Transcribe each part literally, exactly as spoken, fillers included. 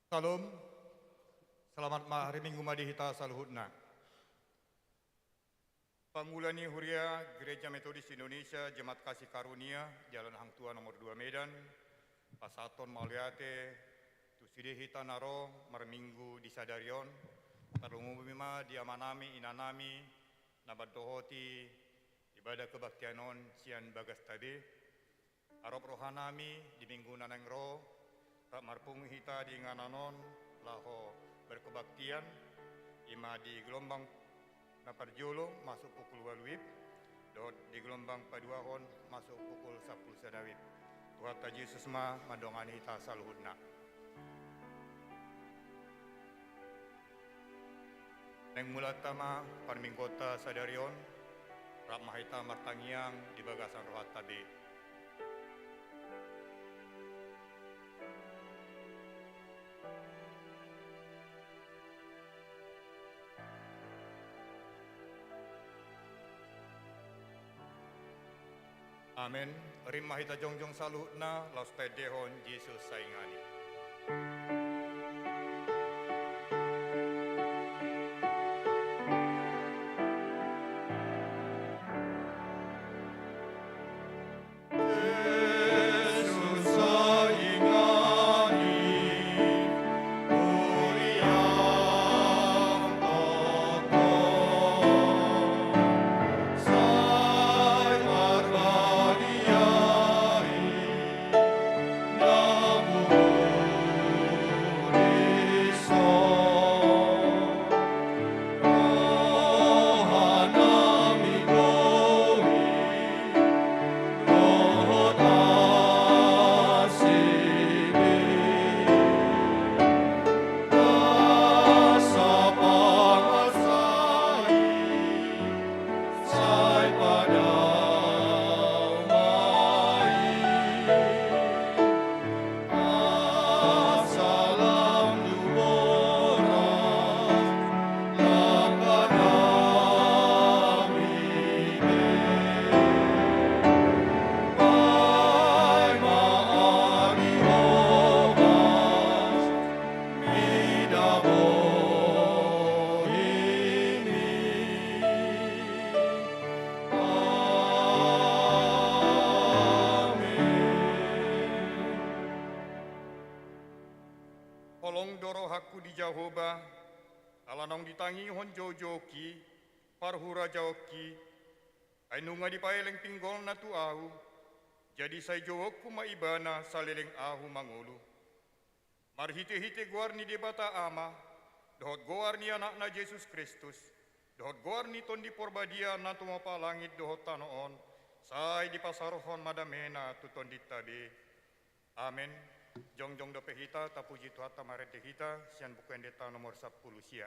Salam. Selamat ma-, hari Minggu ma di hita saluhutna. Pangula ni Huria Gereja Metodis Indonesia Jemaat Kasih Karunia, Jalan Hang Tuah nomor dua Medan, pasahathon mauliate tu sude hita na ro marminggu di sadari on, tarlumobi ma di amanami, inanami, na mandohoti ibadah kebaktian on sian bagas tabe. Arop rohanami di Minggu na naeng ro, rap marpungu hita di inganan on laho berkebaktian, i ma di gelombang na parjolo masuk pukul ualu WIB, dohot di gelombang paduahon masuk pukul sampulu sada WIB. Tuhanta Jesus ma mandongani hita saluhutna. Naeng mulanta ma parmingguonta sadari on, rap ma hita martangiang di bagasan rohanta be. Amen. Rim ma hita jongjong saluhutna, laos taendehon Jesus saingan i. Holong do rohangku di Jahowa, ala naung ditangihon joujouki parhurajaonki, ai nunga dipaeleng pinggolna tu ahu, jadi sai jouonku ma ibana saleleng ahu mangolu. Marhitehite goar ni Debata Ama, dohot goar ni Anakna Jesus Kristus, dohot goar ni Tondi Porbadia na tumompa langit dohot tano on, sai dipasaorhon ma damena tu tondinta be. Amen. Jongjong dope hita tapuji Tuhanta marende hita sian Buku Endenta nomor sampulu sia.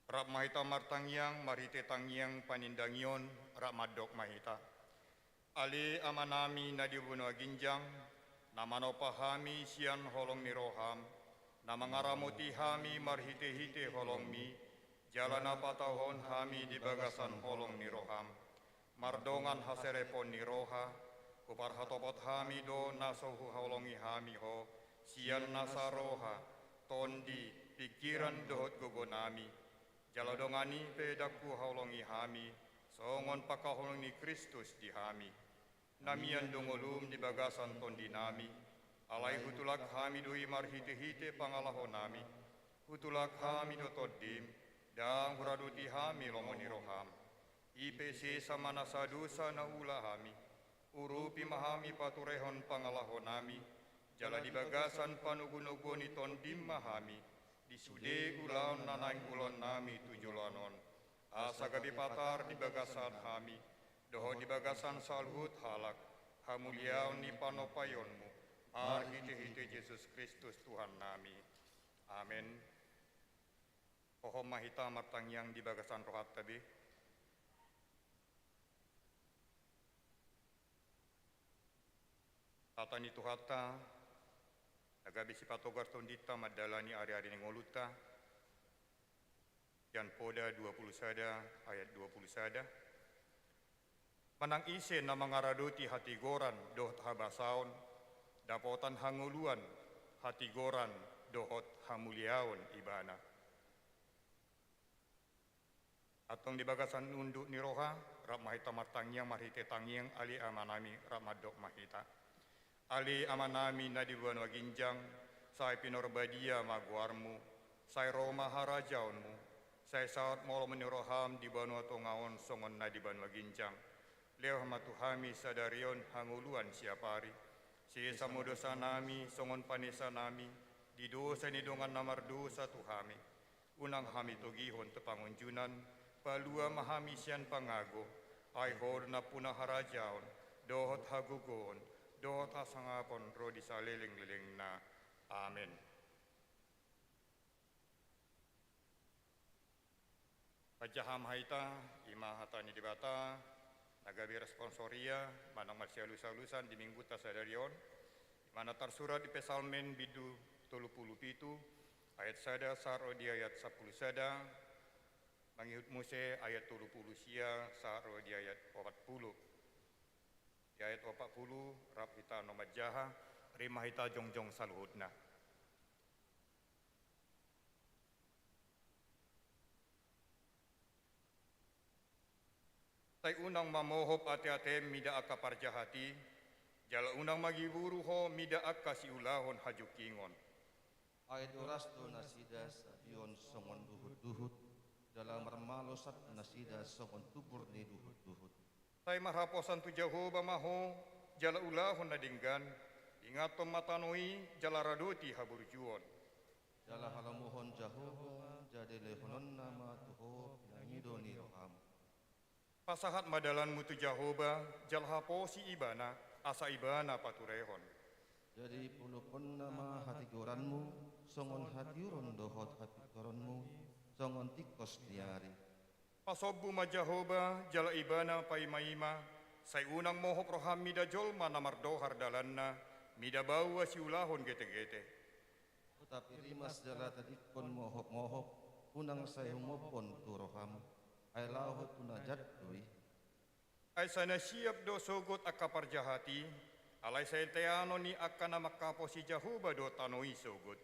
Rap ma hita martangiang marhite tangiang panindangion, rap mandok ma hita. Ale Amanami na di banua ginjang, na manopa hami sian holong ni roham, na mangaramoti hami marhitehite holongmi, jala na patauhon hami di bagasan holong ni roham. Mardongan haserepon ni roha, huparhatopot hami do na so huhaholongi hami ho, sian nasa roha, tondi, pingkiran dohot gogonami. Jala dongan i pe ndang huhaholongi hami, songon pangkaholongi ni Kristus di hami. Na mian do ngolum di bagasan tondinami, alai hutulak hami do i marhitehite pangalahonami. Hutulak hami do tondim, ndang huradoti hami lomo ni roham. I pe sesa ma nasa dosa na huula hami. Urupi ma hami paturehon pangalahonami, jala di bagasan panogunoguon ni tondim ma hami, di sude ulaon na naeng ulaonnami tu joloan on. Asa gabe patar di bagasan hami, dohot di bagasan saluhut halak, hamuliaon ni panompaionmu, marhitehite Jesus Kristus Tuhannami. Amen. Hohom ma hita martangiang di bagasan rohanta be. Hata ni Tuhanta, na gabe sipatogar tondinta mandalani ariari ni ngolunta. Jan Poda dua pulu sada ayat dua pulu sada. Manang ise na mangaradoti hatigoran dohot habasaon, dapotan hangoluan, hatigoran dohot hamuliaon ibana. Antong di bagasan unduk ni roha, rap ma hita martangiang marhite tangiang, Ale Amanami, rap mandok ma hita. Ale Amanami na di banua ginjang, sai pinarbadia ma goarmu, sai ro ma harajaonmu, sai saut ma lomo ni roham di banua tonga on songon na di banua ginjang. Lehon ma tu hami sadari on hangoluan siapari. Sesa ma dosanami songon panesanami di dosa ni dongan na mardosa tu hami. Unang hami togihon tu pangunjunan, palua ma hami sian pangago, ai Ho do nampuna harajaon, dohot hagogoon, dohot hasangapon ro di salelenglelengna. Amen. Pajaha ma hita, i ma hata ni Debata, na gabe responsoria, manang marsialusalusan di minggunta sadari on, i ma na tarsurat di Psalmen bindu tolu pulu pitu, ayat sada sahat ro di ayat sampulu sada, mangihut muse ayat tolu pulu sia sahat ro di ayat opat pulu. Di ayat opat pulu, rap hita na manjaha, ri ma hita jongjong saluhutna. Sai unang ma mohop ateatem mida angka parjahat i, jala unang ma giburu ho mida angka siulahon hajungkingon. Ai doras do nasida sabion songon duhutduhut, jala marmalo sat nasida songon tumbur ni duhutduhut. Sai marhaposan tu Jahowa ma ho, jala ulahon na denggan, ingathon ma tano i, jala radoti haburjuon. Jala halomohon Jahowa, jadi lehononna ma tu ho pinangido ni roham. Pasahat ma dalanmu tu Jahowa, jala haposi Ibana, asa Ibana paturehon. Jadi pulukhonna ma hatigoranmu, songon hatiuron dohot hapingkoronmu, songon tingkos ni ari. Pasombu ma Jahowa, jala Ibana paimaima, sai unang mohop roham mida jolma na mardohar dalanna, mida baoa siulahon getegete. Tapi rimas jala tadingkon mohopmohop, unang sai humophon tu roham, ai laho tu na jat do i. Ai sai na siap do sogot angka parjahat i, alai sai teanon ni angka na manghaposi Jahowa do tano i sogot.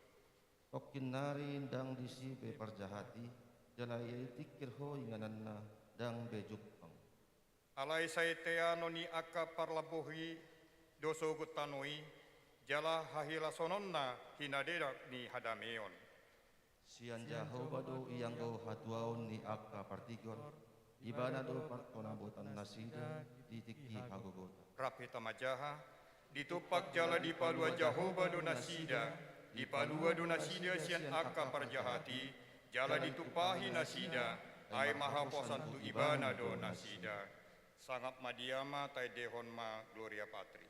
Tongkin nari ndang disi be parjahat i, jala ia i tingkir ho ingananna, ndang be jumpang. Alai sai teanon ni angka parlamboi do sogot tano i, jala hahilasononna hinadedang ni hadameon. Sian Jahowa do ianggo hatuaon ni angka partigor, Ibana do partonabotan nasida di tingki hagogotan. Rap hita manjaha, ditumpak jala dipalua Jahowa do nasida, dipalua do nasida sian angka parjahat i, jala ditumpahi nasida, ai ma haposan tu Ibana do nasida. Sangap ma di Ama, taendehon ma Gloria Patri.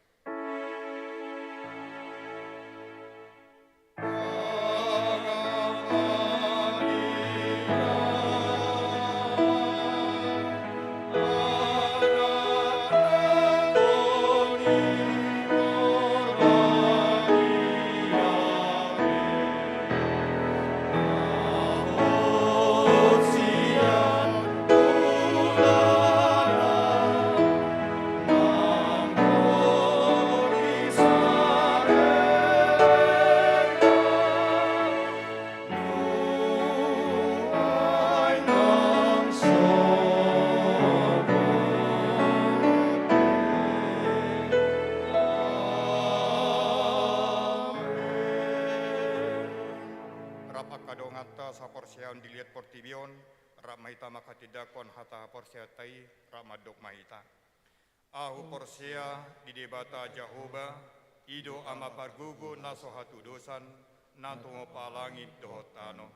Rap angka donganta saporseaon di liat portibi on, rap ma hita manghatindanghon hata haporseaonta i, rap mandok ma hita. Ahu porsea di Debata Jahowa, i do Ama pargogo na so hatudosan, na tumompa langit dohot tano.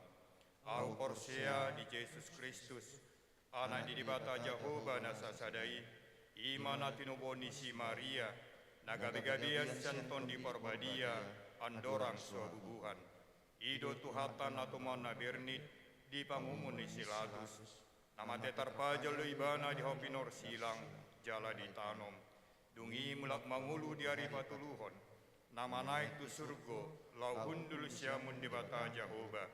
Ahu porsea di Jesus Kristus, Anak ni Debata Jahowa na sasada i, i ma na tinubuhon ni si Maria, na gabegabean sian Tondi Parbadia, andorang so habubuhan. I do Tuhanta na tumompa na bernit di pangumun ni si Pilatus. Na mate tarpajal do Ibana di hau pinorsilang, jala ditanom. Dung i mulak mangolu di ari patoluhon, na manaek tu surgo, laho hundul siamun Debata Jahowa.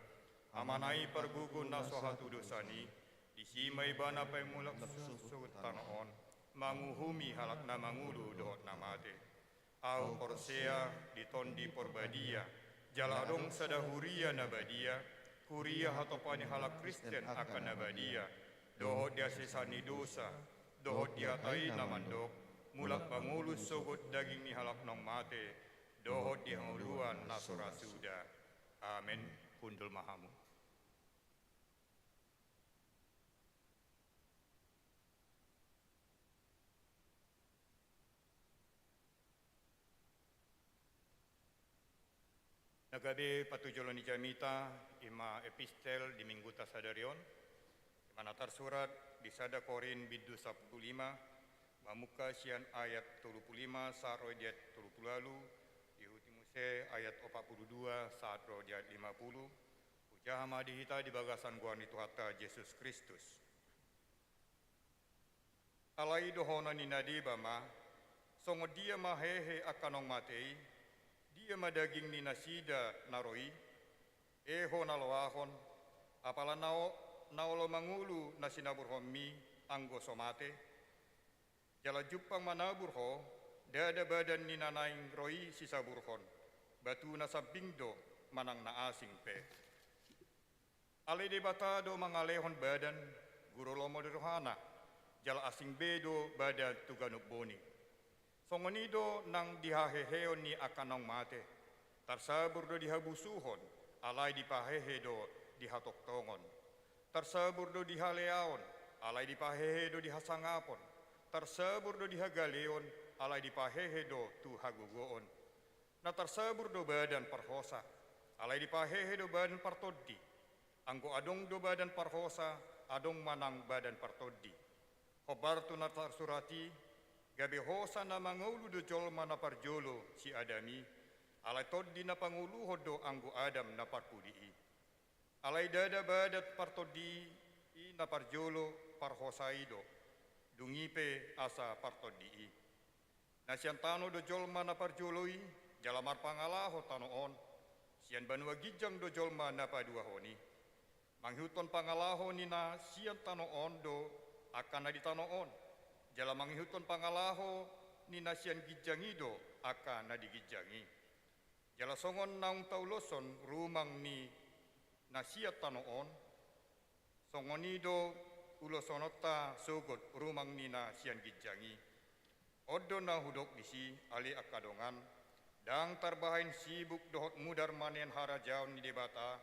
Amana i pargogo na so hatudosan i, disi ma Ibana paimulak suhut tano on, manguhumi halak na mangolu dohot na mate. Ahu porsea di Tondi Parbadia, jala adong sada huria na badia, huria hatopan ni halak Kristen angka na badia, dohot di hasesaan ni dosa, dohot di hata i na mandok, mulak mangolu sogot daging ni halak naung mate, dohot di hangoluan na so ra suda. Amen. Hundul ma hamu. Na gabe patujolo ni jamita, i ma epistel di Mingguta sadari on, i ma na tarsurat di sada Korint bindu sampulu lima, mamungka sian ayat tolu pulu lima sahat ro di ayat tolu pulu ualu, diihuti muse ayat opat pulu dua sahat ro di ayat lima pulu. Hujaha ma di hita di bagasan goar ni Tuhanta Jesus Kristus. Alai dohonon ni na deba ma, songon dia ma hehe angka naung mate i, dia ma daging ni nasida na ro i? E ho na loahon, apala na o-, na olo mangolu na sinaburhonmi anggo so mate? Jala jumpang manabur ho, ndada badan ni na naeng ro i sisaburhon, batu na sambing do, manang na asing pe. Alai Debata do mangalehon badan, guru lomo ni rohana, jala asing be do badan tu ganup boni. Songon i do nang di haheheon ni angka naung mate, tarsabur do di habusuhon, alai dipahehe do di hatongtongon. Tarsabur do di haleaon, alai dipahehe do di hasangapon. Tarsabur do di hagaleon, alai dipahehe do tu hagogoon. Na tarsabur do badan parhosa, alai dipahehe do badan partondi. Anggo adong do badan parhosa, adong ma nang badan partondi. Hombar tu na tarsurat i, gabe hosa na mangolu do jolma na parjolo si Adam i, alai tondi na pangoluhon do anggo Adam na parpudi i. Alai ndada badan partondi i na parjolo, parhosa i do, dung i pe asa partondi i. Na sian tano do jolma na parjolo i, jala marpangalaho tano on, sian banua ginjang do jolma na paduahon i. Mangihuthon pangalaho ni na sian tano on do angka na di tano on, jala mangihuthon pangalaho ni na sian ginjang i do angka na di ginjang i. Jala songon naung tauloshon rumang ni na sian tano on, songon i do uloshononta sogot rumang ni na sian ginjang i. On do na hudok disi, ale angka dongan, ndang tarbahen sibuk dohot mudar manean harajaon ni Debata,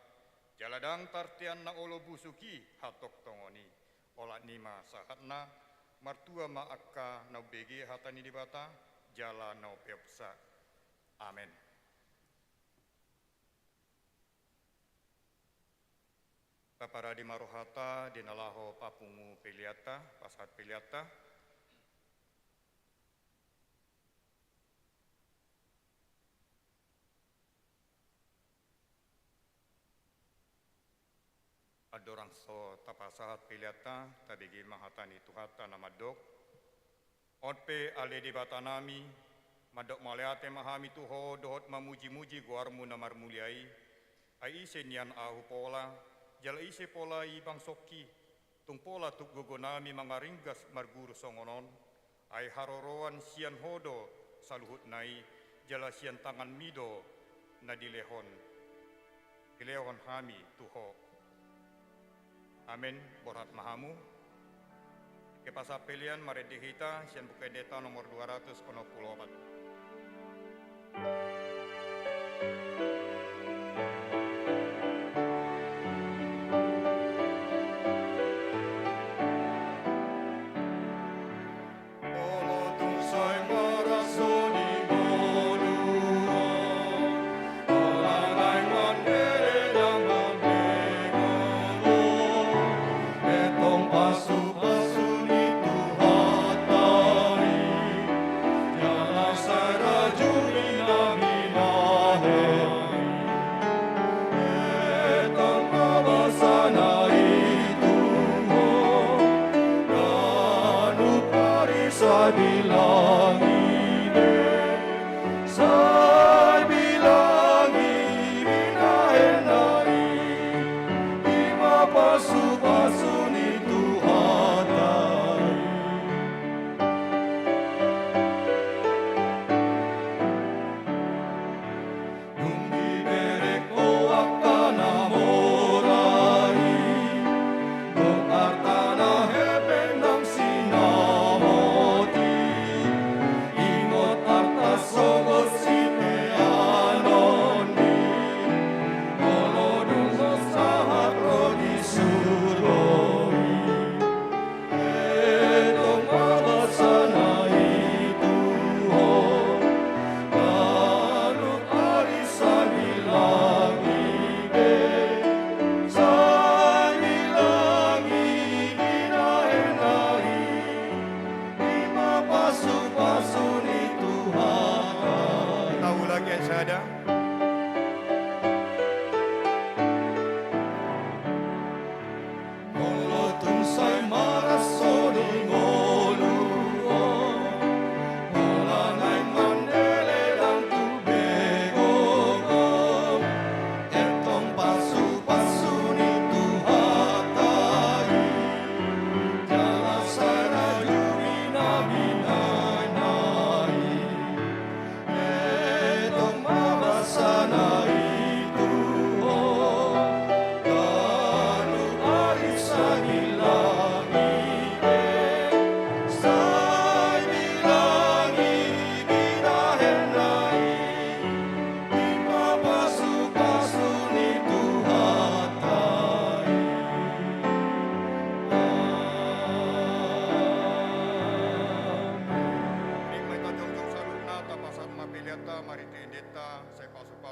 jala ndang tartean na olo busuk i hatongtongon i. Olat ni ma sahatna, martua ma angka na umbege hata ni Debata, jala na umpeopsa. Amen. Paparade ma rohanta di na laho papungu peleanta, pasahat peleanta. Andorang so tapasahat peleanta, tabege ma hata ni Tuhanta na mandok. On pe ale Debatanami, mandok mauliate ma hami tu Ho dohot mamujimuji goarMu na marmulia i. Ai ise nian ahu pola, jala ise pola i bangsongki, tung pola tuk gogonami mangaringgas marguru songon on, ai haroroan sian Ho do saluhutna i, jala sian tanganMi do na dilehon, dilehon hami tu Ho. Amen. Borhat ma hamu. Kepasahat pelean marende hita sian Buku Endenta nomor dua ratus onom pulu opat.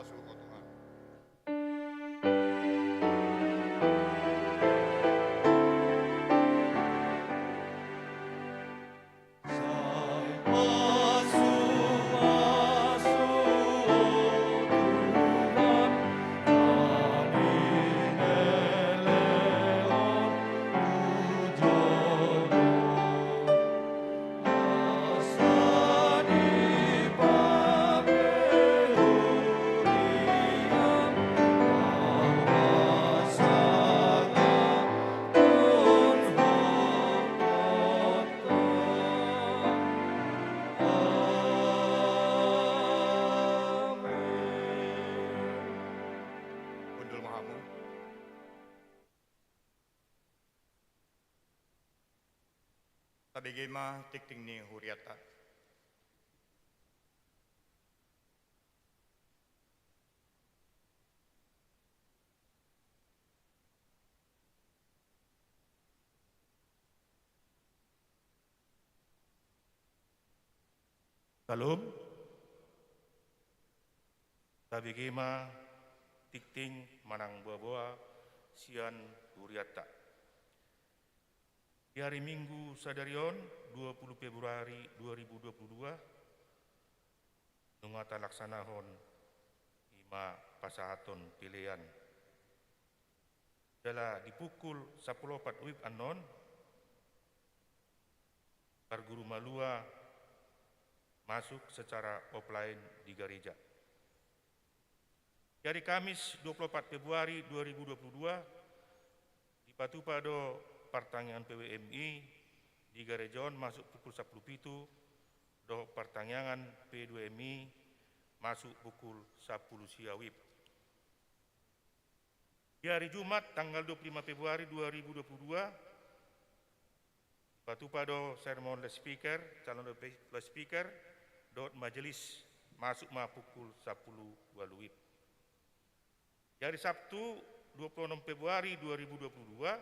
Pasuo Tuhan. Hundul ma hamu. Tabege ma tingting ni hurianta. Syalom. Tabege ma tingting manang boaboa sian hurianta. Di hari Minggu sadari on, dua puluh Februari dua ribu dua puluh dua, nunga talaksanahon i ma pasahathon pelean. Jala di pukul sampulu opat WIB annon, parguru malua masuk secara offline di gareja. Di hari Kamis dua puluh opat Februari dua ribu dua puluh dua, dipatupa do partangiangan P W M I di gareja on masuk pukul sampulu pitu, dohot partangiangan P dua M I masuk pukul sampulu sia WIB. Di hari Jumat tanggal dua puluh lima Februari dua ribu dua puluh dua, dipatupa do sermon loudspeaker, calon loudspeaker, dohot majelis masuk ma pukul sampulu ualu WIB. Di hari Sabtu dua puluh enam Februari dua ribu dua puluh dua,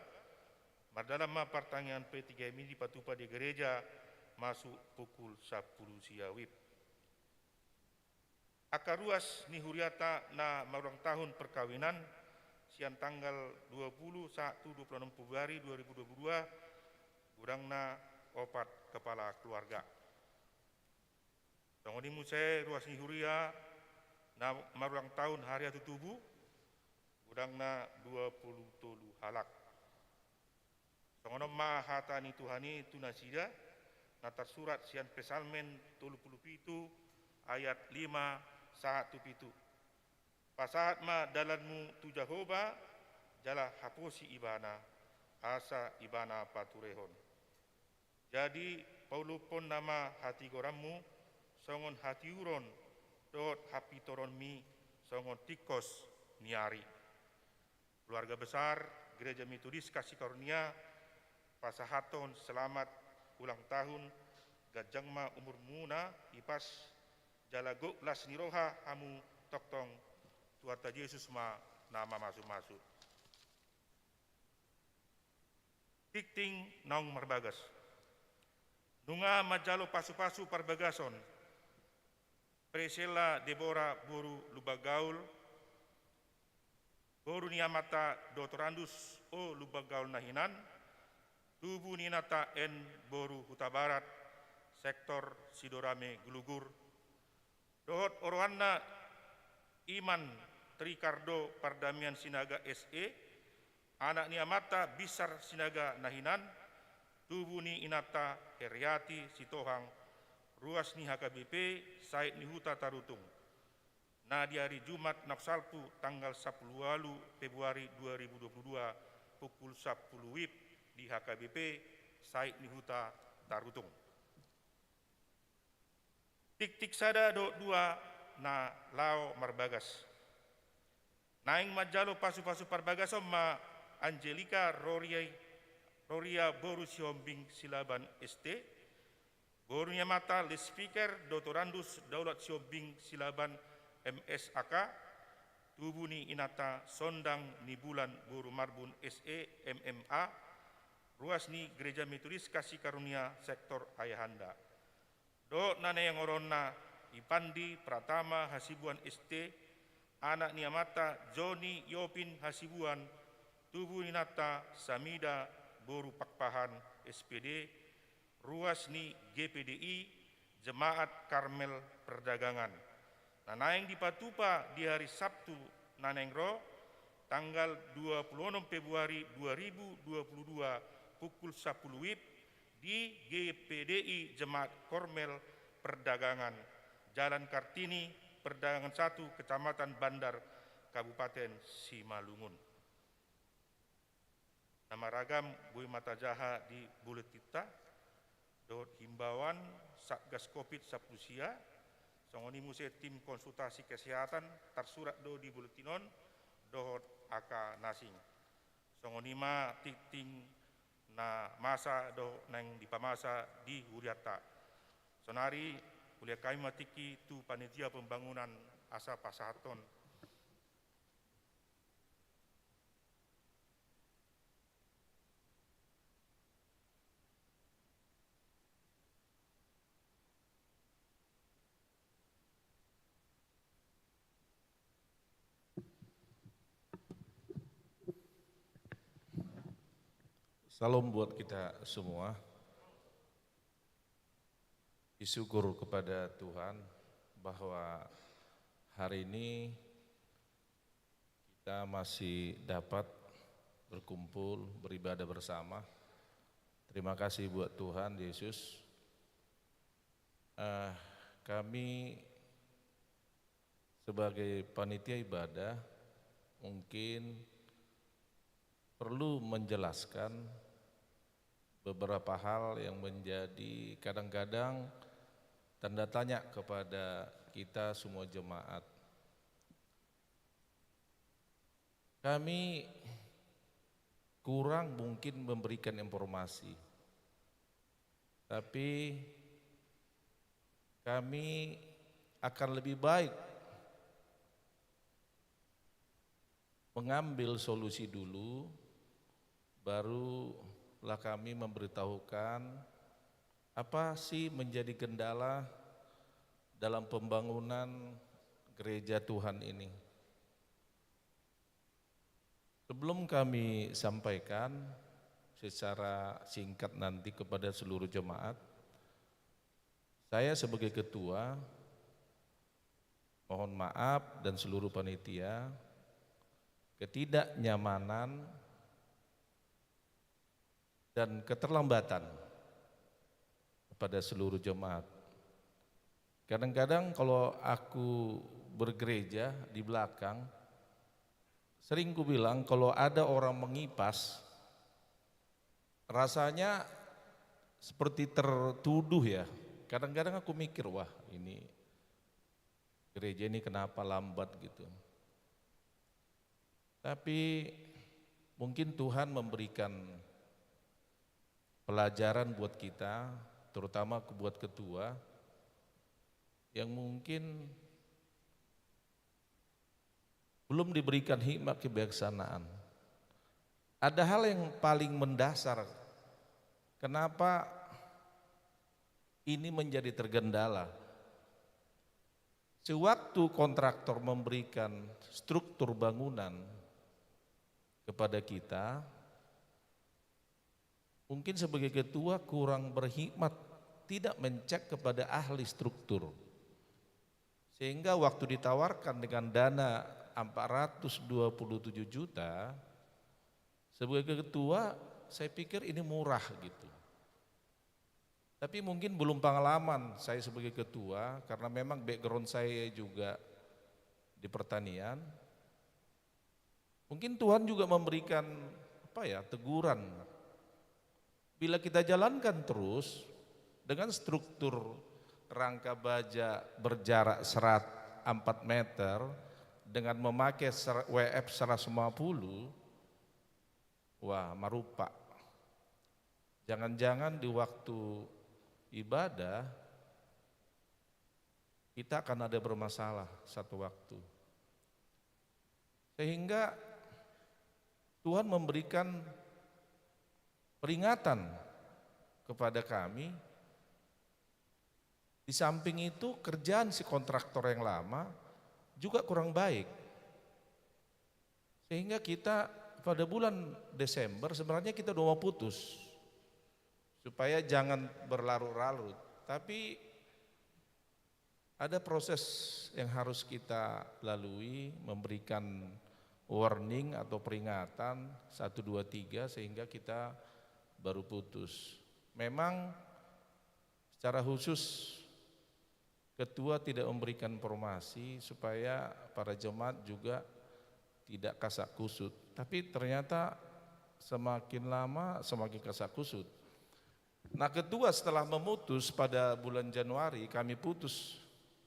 mardalan ma partangiangan P tiga M I dipatupa di gareja masuk pukul sampulu sia WIB. Angka ruas ni huriata na marulang tahun perkawinan sian tanggal dua puluh sahat tu dua puluh enam Februari dua ribu dua puluh dua, godangna opat kepala keluarga. Songon i muse ruas ni huria na marulang tahun hariha tu tubu, godangna dua puluh tolu halak. Songon on ma hata ni Tuhan i tu nasida, na tarsurat sian Psalmen tolu puluh pitu ayat lima sahat tu pitu. Pasahat ma dalanmu tu Jahowa, jala haposi Ibana, asa Ibana paturehon. Jadi pauluphon nama hatigoranmu songon hatiuron, dohot hampitoronmi songon tingkos ni ari. Keluarga besar Gereja Metodis Kasih Karunia pasahathon selamat ulang tahun, ganjang ma umurmuna hipas, jala gok las ni roha hamu tongtong, Tuhanta Jesus ma na mamasumasu. Tingting naung marbagas. Nunga manjalo pasupasu parbagason Priscilla Debora boru Lumban Gaul, boru ni amanta Dotorandus O. Lumban Gaul na hinan, tubu ni inanta N. boru Hutabarat, sektor Sidoarame Gulugur, dohot oroanna Iman Trikardo Pardamian Sinaga, S E, anak ni amanta Binsar Sinaga na hinan, tubu ni inanta Heriati Sitohang, ruas ni H K B P Sait ni Huta Tarutung, na di ari Jumat naung salpu tanggal sampulu ualu Februari dua ribu dua puluh dua pukul sampulu WIB di H K B P Sait ni Huta Tarutung. Tingting sada dohot dua na laho marbagas. Naeng manjalo pasupasu parbagason ma Angelika Roria, Roria boru Sihombing Silaban, S T, boru ni amanta loudspeaker Dotorandus Daulat Sihombing Silaban, M S, A K, tubu ni inanta Sondang ni Bulan boru Marbun, S E, M M A, ruas ni Gereja Metodis Kasih Karunia sektor Ayahanda. Dohot na naeng oroanna Ipandi Pratama Hasibuan, S T, anak ni amanta Joni Yopin Hasibuan, tubu ni inanta Samida boru Pakpahan S P D, ruas ni G P D I Jemaat Karmel Perdagangan, na naeng dipatupa di hari Sabtu na naeng ro, tanggal dua puluh enam Februari dua ribu dua puluh dua, pukul sapuluh W I B, di G P D I Jemaat Karmel Perdagangan, Jalan Kartini, Perdagangan satu, Kecamatan Bandar, Kabupaten Simalungun. Na maragam boi ma tajaha di buletinta, dohot himbauan Satgas Covid sampulu sia, songon i muse tim konsultasi kesehatan, tarsurat do di buletin on, dohot angka na asing. Songon i ma tingting na masa dohot naeng dipamasa di hurianta. Saonari, hulehon hami ma tingki tu panitia pembangunan asa pasahathon. Salam buat kita semua. Bersyukur kepada Tuhan bahwa hari ini kita masih dapat berkumpul, beribadah bersama. Terima kasih buat Tuhan Yesus. Eh, kami sebagai panitia ibadah mungkin perlu menjelaskan beberapa hal yang menjadi kadang-kadang tanda tanya kepada kita semua jemaat. Kami kurang mungkin memberikan informasi, tapi kami akan lebih baik mengambil solusi dulu, barulah kami memberitahukan apa sih menjadi kendala dalam pembangunan gereja Tuhan ini. Sebelum kami sampaikan secara singkat nanti kepada seluruh jemaat, saya sebagai ketua mohon maaf dan seluruh panitia, ketidaknyamanan dan keterlambatan kepada seluruh jemaat. Kadang-kadang kalau aku bergereja di belakang, sering ku bilang kalau ada orang mengipas, rasanya seperti tertuduh ya. Kadang-kadang aku mikir, "Wah, ini gereja ini kenapa lambat?" gitu. Tapi mungkin Tuhan memberikan pelajaran buat kita, terutama ke-, buat ketua, yang mungkin belum diberikan hikmat kebijaksanaan. Ada hal yang paling mendasar, kenapa ini menjadi tergendala. Sewaktu kontraktor memberikan struktur bangunan kepada kita, mungkin sebagai ketua kurang berhikmat, tidak mencek kepada ahli struktur. Sehingga waktu ditawarkan dengan dana empat ratus dua puluh tujuh juta, sebagai ketua, saya pikir ini murah gitu. Tapi mungkin belum pengalaman saya sebagai ketua, karena memang background saya juga di pertanian. Mungkin Tuhan juga memberikan, apa ya, teguran. Bila kita jalankan terus dengan struktur rangka baja berjarak serat empat meter, dengan memakai ser-, W F seratus lima puluh, wah, marupa. Jangan-jangan di waktu ibadah, kita akan ada bermasalah satu waktu. Sehingga Tuhan memberikan peringatan kepada kami, di samping itu kerjaan si kontraktor yang lama juga kurang baik. Sehingga kita pada bulan Desember sebenarnya kita udah mau putus. Supaya jangan berlarut-larut. Tapi ada proses yang harus kita lalui, memberikan warning atau peringatan satu, dua, tiga, sehingga kita baru putus. Memang secara khusus ketua tidak memberikan informasi supaya para jemaat juga tidak kasak kusut. Tapi ternyata semakin lama semakin kasak kusut. Nah, ketua setelah memutus pada bulan Januari, kami putus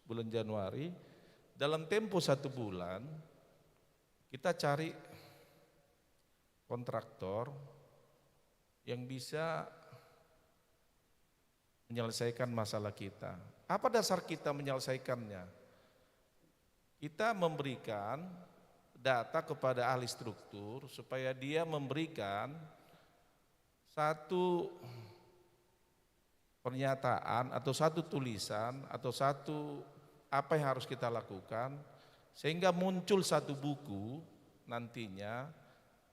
bulan Januari, dalam tempo satu bulan kita cari kontraktor yang bisa menyelesaikan masalah kita. Apa dasar kita menyelesaikannya? Kita memberikan data kepada ahli struktur supaya dia memberikan satu pernyataan atau satu tulisan atau satu apa yang harus kita lakukan, sehingga muncul satu buku nantinya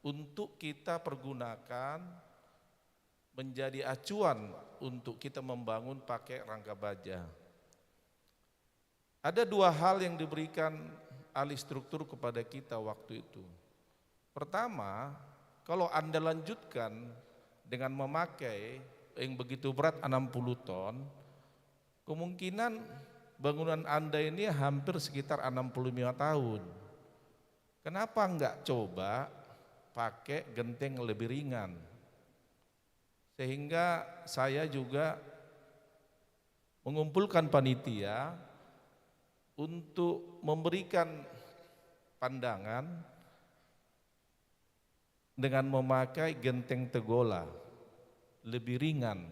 untuk kita pergunakan menjadi acuan untuk kita membangun pakai rangka baja. Ada dua hal yang diberikan ahli struktur kepada kita waktu itu. Pertama, kalau Anda lanjutkan dengan memakai yang begitu berat enam puluh ton, kemungkinan bangunan Anda ini hampir sekitar enam puluh lima tahun. Kenapa nggak coba pakai genteng lebih ringan? Sehingga saya juga mengumpulkan panitia untuk memberikan pandangan dengan memakai genteng Tegola, lebih ringan,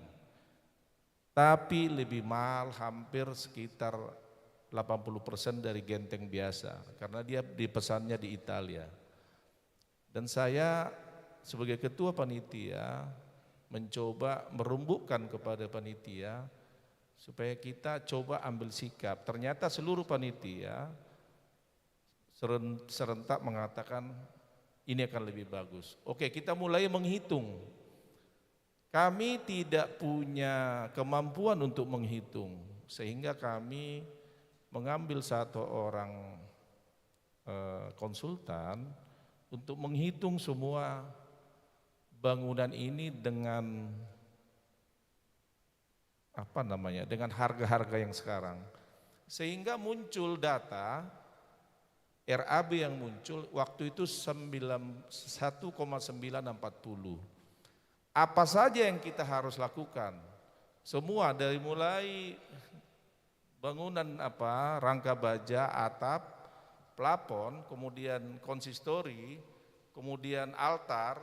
tapi lebih mahal, hampir sekitar delapan puluh persen dari genteng biasa, karena dia dipesannya di Italia. Dan saya sebagai ketua panitia mencoba merembukkan kepada panitia supaya kita coba ambil sikap. Ternyata seluruh panitia seren-, serentak mengatakan ini akan lebih bagus. Oke, kita mulai menghitung. Kami tidak punya kemampuan untuk menghitung, sehingga kami mengambil satu orang, eh, konsultan untuk menghitung semua bangunan ini dengan, apa namanya, dengan harga-harga yang sekarang. Sehingga muncul data R A B yang muncul waktu itu sembilan, satu koma sembilan empat puluh. Apa saja yang kita harus lakukan? Semua, dari mulai bangunan, apa, rangka baja, atap, plafon, kemudian konsistori, kemudian altar,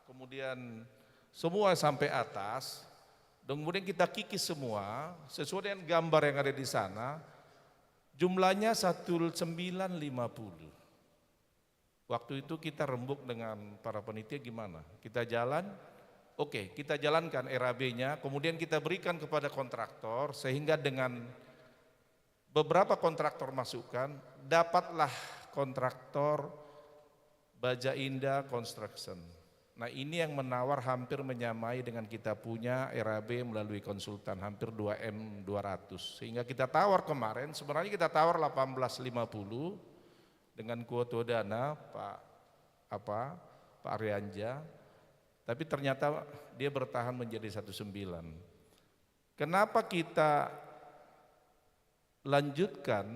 kemudian semua sampai atas. Dan kemudian kita kikis semua sesuai dengan gambar yang ada di sana. Jumlahnya satu sembilan lima puluh. Waktu itu kita rembuk dengan para panitia, gimana? Kita jalan? Oke, kita jalankan R A B-nya, kemudian kita berikan kepada kontraktor, sehingga dengan beberapa kontraktor masukan, dapatlah kontraktor Baja Indah Construction. Nah, ini yang menawar hampir menyamai dengan kita punya R A B melalui konsultan, hampir dua M dua ratus. Sehingga kita tawar kemarin, sebenarnya kita tawar delapan belas lima puluh dengan kuota dana Pak, apa, Pak Arianja, tapi ternyata dia bertahan menjadi satu sembilan. Kenapa kita lanjutkan?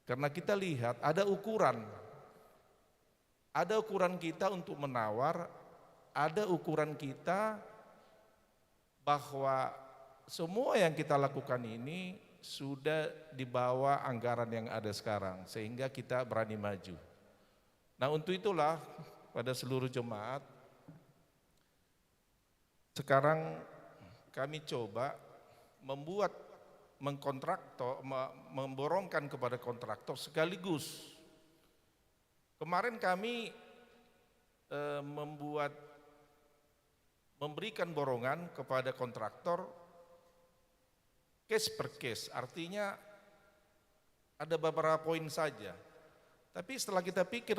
Karena kita lihat ada ukuran. Ada ukuran kita untuk menawar, ada ukuran kita bahwa semua yang kita lakukan ini sudah di bawah anggaran yang ada sekarang, sehingga kita berani maju. Nah, untuk itulah, pada seluruh jemaat, sekarang kami coba membuat, mengkontraktor, me-, memborongkan kepada kontraktor sekaligus. Kemarin kami, eh, membuat, memberikan borongan kepada kontraktor case per case, artinya ada beberapa poin saja. Tapi setelah kita pikir,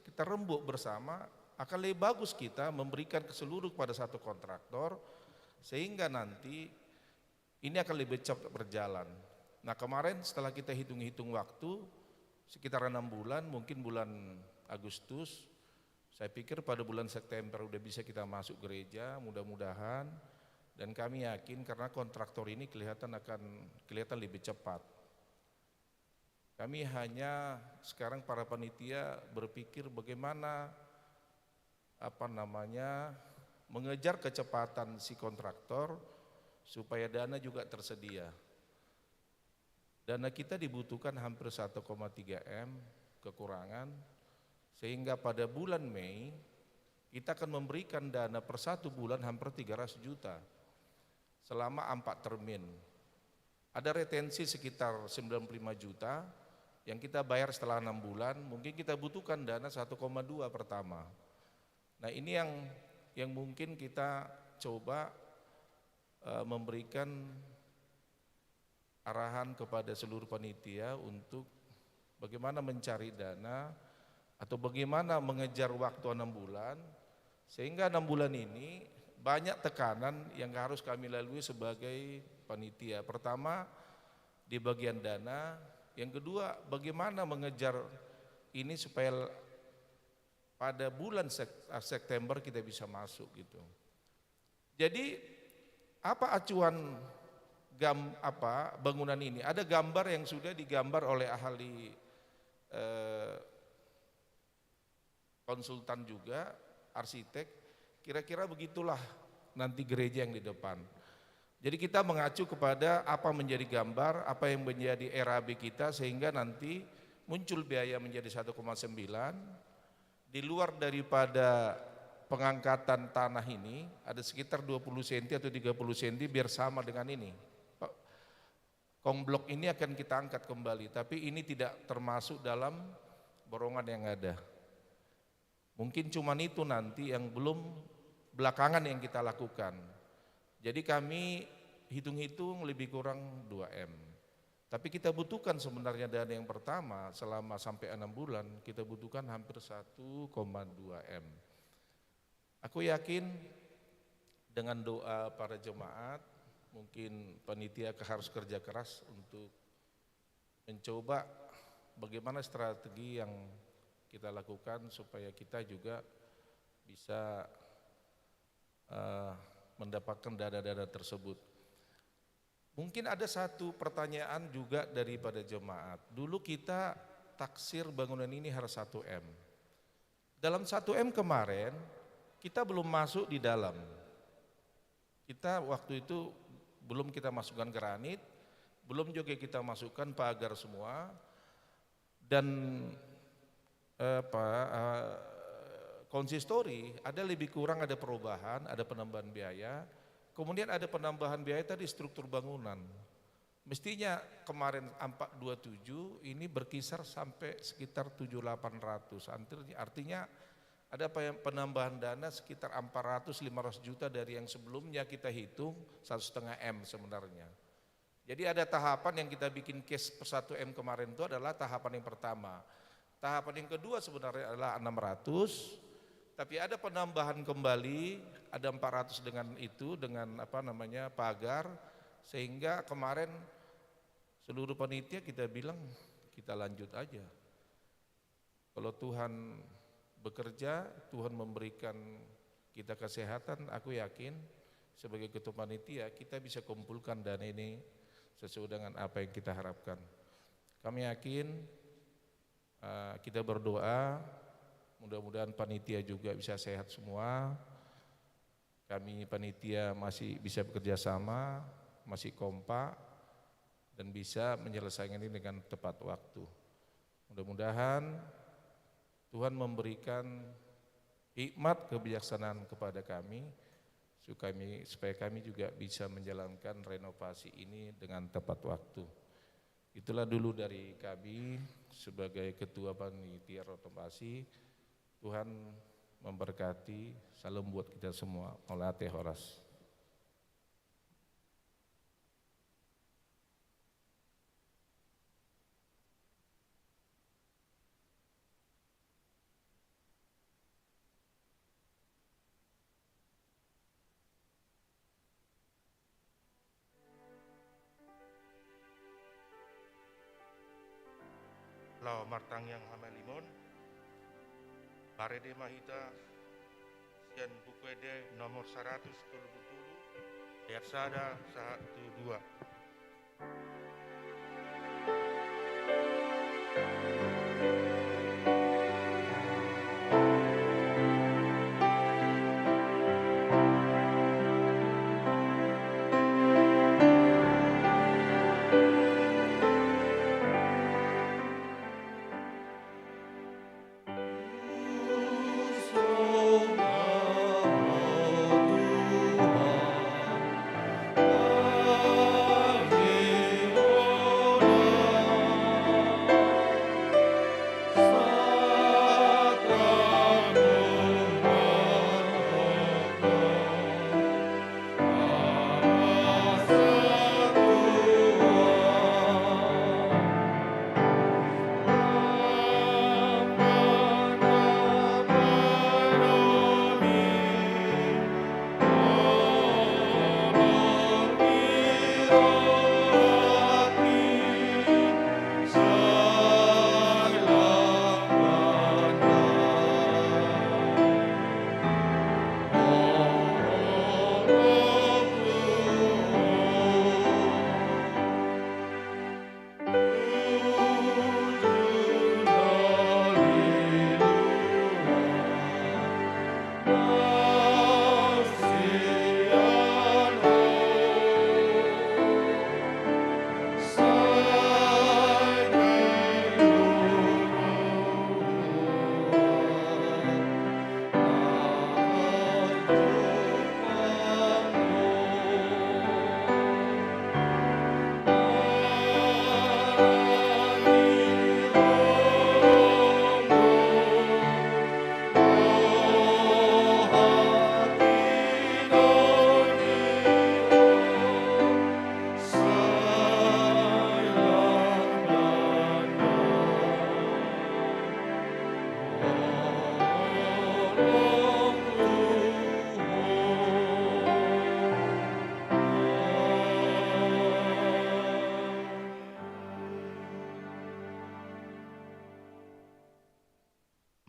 kita rembuk bersama, akan lebih bagus kita memberikan keseluruh kepada satu kontraktor, sehingga nanti ini akan lebih cepat berjalan. Nah, kemarin setelah kita hitung-hitung waktu, sekitar enam bulan, mungkin bulan Agustus, saya pikir pada bulan September udah bisa kita masuk gereja, mudah-mudahan. Dan kami yakin karena kontraktor ini kelihatan akan, kelihatan lebih cepat. Kami hanya sekarang para panitia berpikir bagaimana, apa namanya, mengejar kecepatan si kontraktor supaya dana juga tersedia. Dana kita dibutuhkan hampir satu koma tiga M kekurangan, sehingga pada bulan Mei kita akan memberikan dana per satu bulan hampir tiga ratus juta selama empat termin. Ada retensi sekitar sembilan puluh lima juta yang kita bayar setelah enam bulan, mungkin kita butuhkan dana satu koma dua pertama. Nah, ini yang, yang mungkin kita coba, eh, memberikan arahan kepada seluruh panitia untuk bagaimana mencari dana atau bagaimana mengejar waktu enam bulan, sehingga enam bulan ini banyak tekanan yang harus kami lalui sebagai panitia. Pertama, di bagian dana. Yang kedua, bagaimana mengejar ini supaya pada bulan Sep-, September kita bisa masuk gitu. Jadi, apa acuan gam-, apa, bangunan ini? Ada gambar yang sudah digambar oleh ahli, eh, konsultan juga, arsitek. Kira-kira begitulah nanti gereja yang di depan. Jadi kita mengacu kepada apa menjadi gambar, apa yang menjadi R A B kita, sehingga nanti muncul biaya menjadi satu koma sembilan. Di luar daripada pengangkatan tanah ini, ada sekitar dua puluh senti atau tiga puluh senti biar sama dengan ini. Pak, kong blok ini akan kita angkat kembali, tapi ini tidak termasuk dalam borongan yang ada. Mungkin cuman itu nanti yang belum belakangan yang kita lakukan. Jadi kami hitung-hitung lebih kurang dua M. Tapi kita butuhkan sebenarnya dana yang pertama selama sampai enam bulan, kita butuhkan hampir satu koma dua M. Aku yakin dengan doa para jemaat, mungkin panitia harus kerja keras untuk mencoba bagaimana strategi yang kita lakukan supaya kita juga bisa, eh, mendapatkan dana-dana tersebut. Mungkin ada satu pertanyaan juga daripada jemaat. Dulu kita taksir bangunan ini harus satu M. Dalam satu M kemarin, kita belum masuk di dalam. Kita waktu itu belum kita masukkan granit, belum juga kita masukkan pagar semua. Dan, eh, apa, eh, konsistori ada lebih kurang ada perubahan, ada penambahan biaya. Kemudian ada penambahan biaya tadi struktur bangunan. Mestinya kemarin empat dua tujuh, ini berkisar sampai sekitar tujuh delapan ratus. Artinya, artinya ada apa yang penambahan dana sekitar empat ratus lima ratus juta dari yang sebelumnya kita hitung satu setengah M sebenarnya. Jadi ada tahapan yang kita bikin cash per satu M kemarin itu adalah tahapan yang pertama. Tahapan yang kedua sebenarnya adalah enam ratus, tapi ada penambahan kembali, ada empat ratus dengan itu, dengan apa namanya, pagar, sehingga kemarin seluruh panitia kita bilang, "Kita lanjut aja." Kalau Tuhan bekerja, Tuhan memberikan kita kesehatan, aku yakin sebagai ketua panitia, kita bisa kumpulkan dana ini sesuai dengan apa yang kita harapkan. Kami yakin, eh, kita berdoa, mudah-mudahan panitia juga bisa sehat semua. Kami panitia masih bisa bekerja sama, masih kompak, dan bisa menyelesaikan ini dengan tepat waktu. Mudah-mudahan Tuhan memberikan hikmat kebijaksanaan kepada kami, su-, kami, supaya kami juga bisa menjalankan renovasi ini dengan tepat waktu. Itulah dulu dari kami sebagai Ketua Panitia Renovasi. Tuhan memberkati. Salam buat kita semua. Mauliate horas. Martangiang hamalimon. Marende ma hita sian Buku Ende nomor saratus tolu pulu tolu, ayat sada sahat tu dua.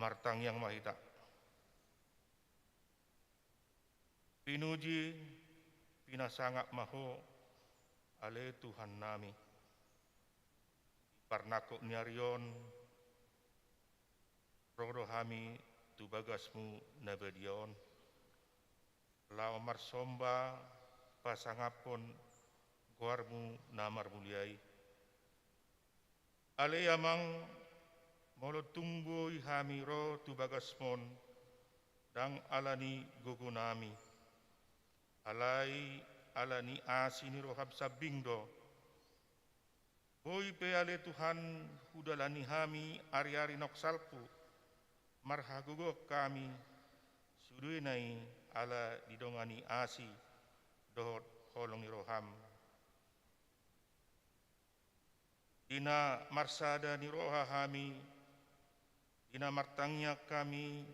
Martangiang ma hita. Pinuji, pinasangap ma Ho, ale Tuhannami. Di parnangkok ni ari on, ro do hami tu bagasmu na badia on, laho marsomba pasangaphon goarmu na marmulia i. Ale Amang, molo tung boi hami ro tu bagasmon, ndang ala ni gogonami, alai ala ni asi ni roham sambing do. Boi pe ale Tuhan hudalani hami ari-ari naung salpu, marhagogoon hami, sudena i ala didongani asi dohot holong ni roham. Di na marsada ni roha hami, di na martangiang hami,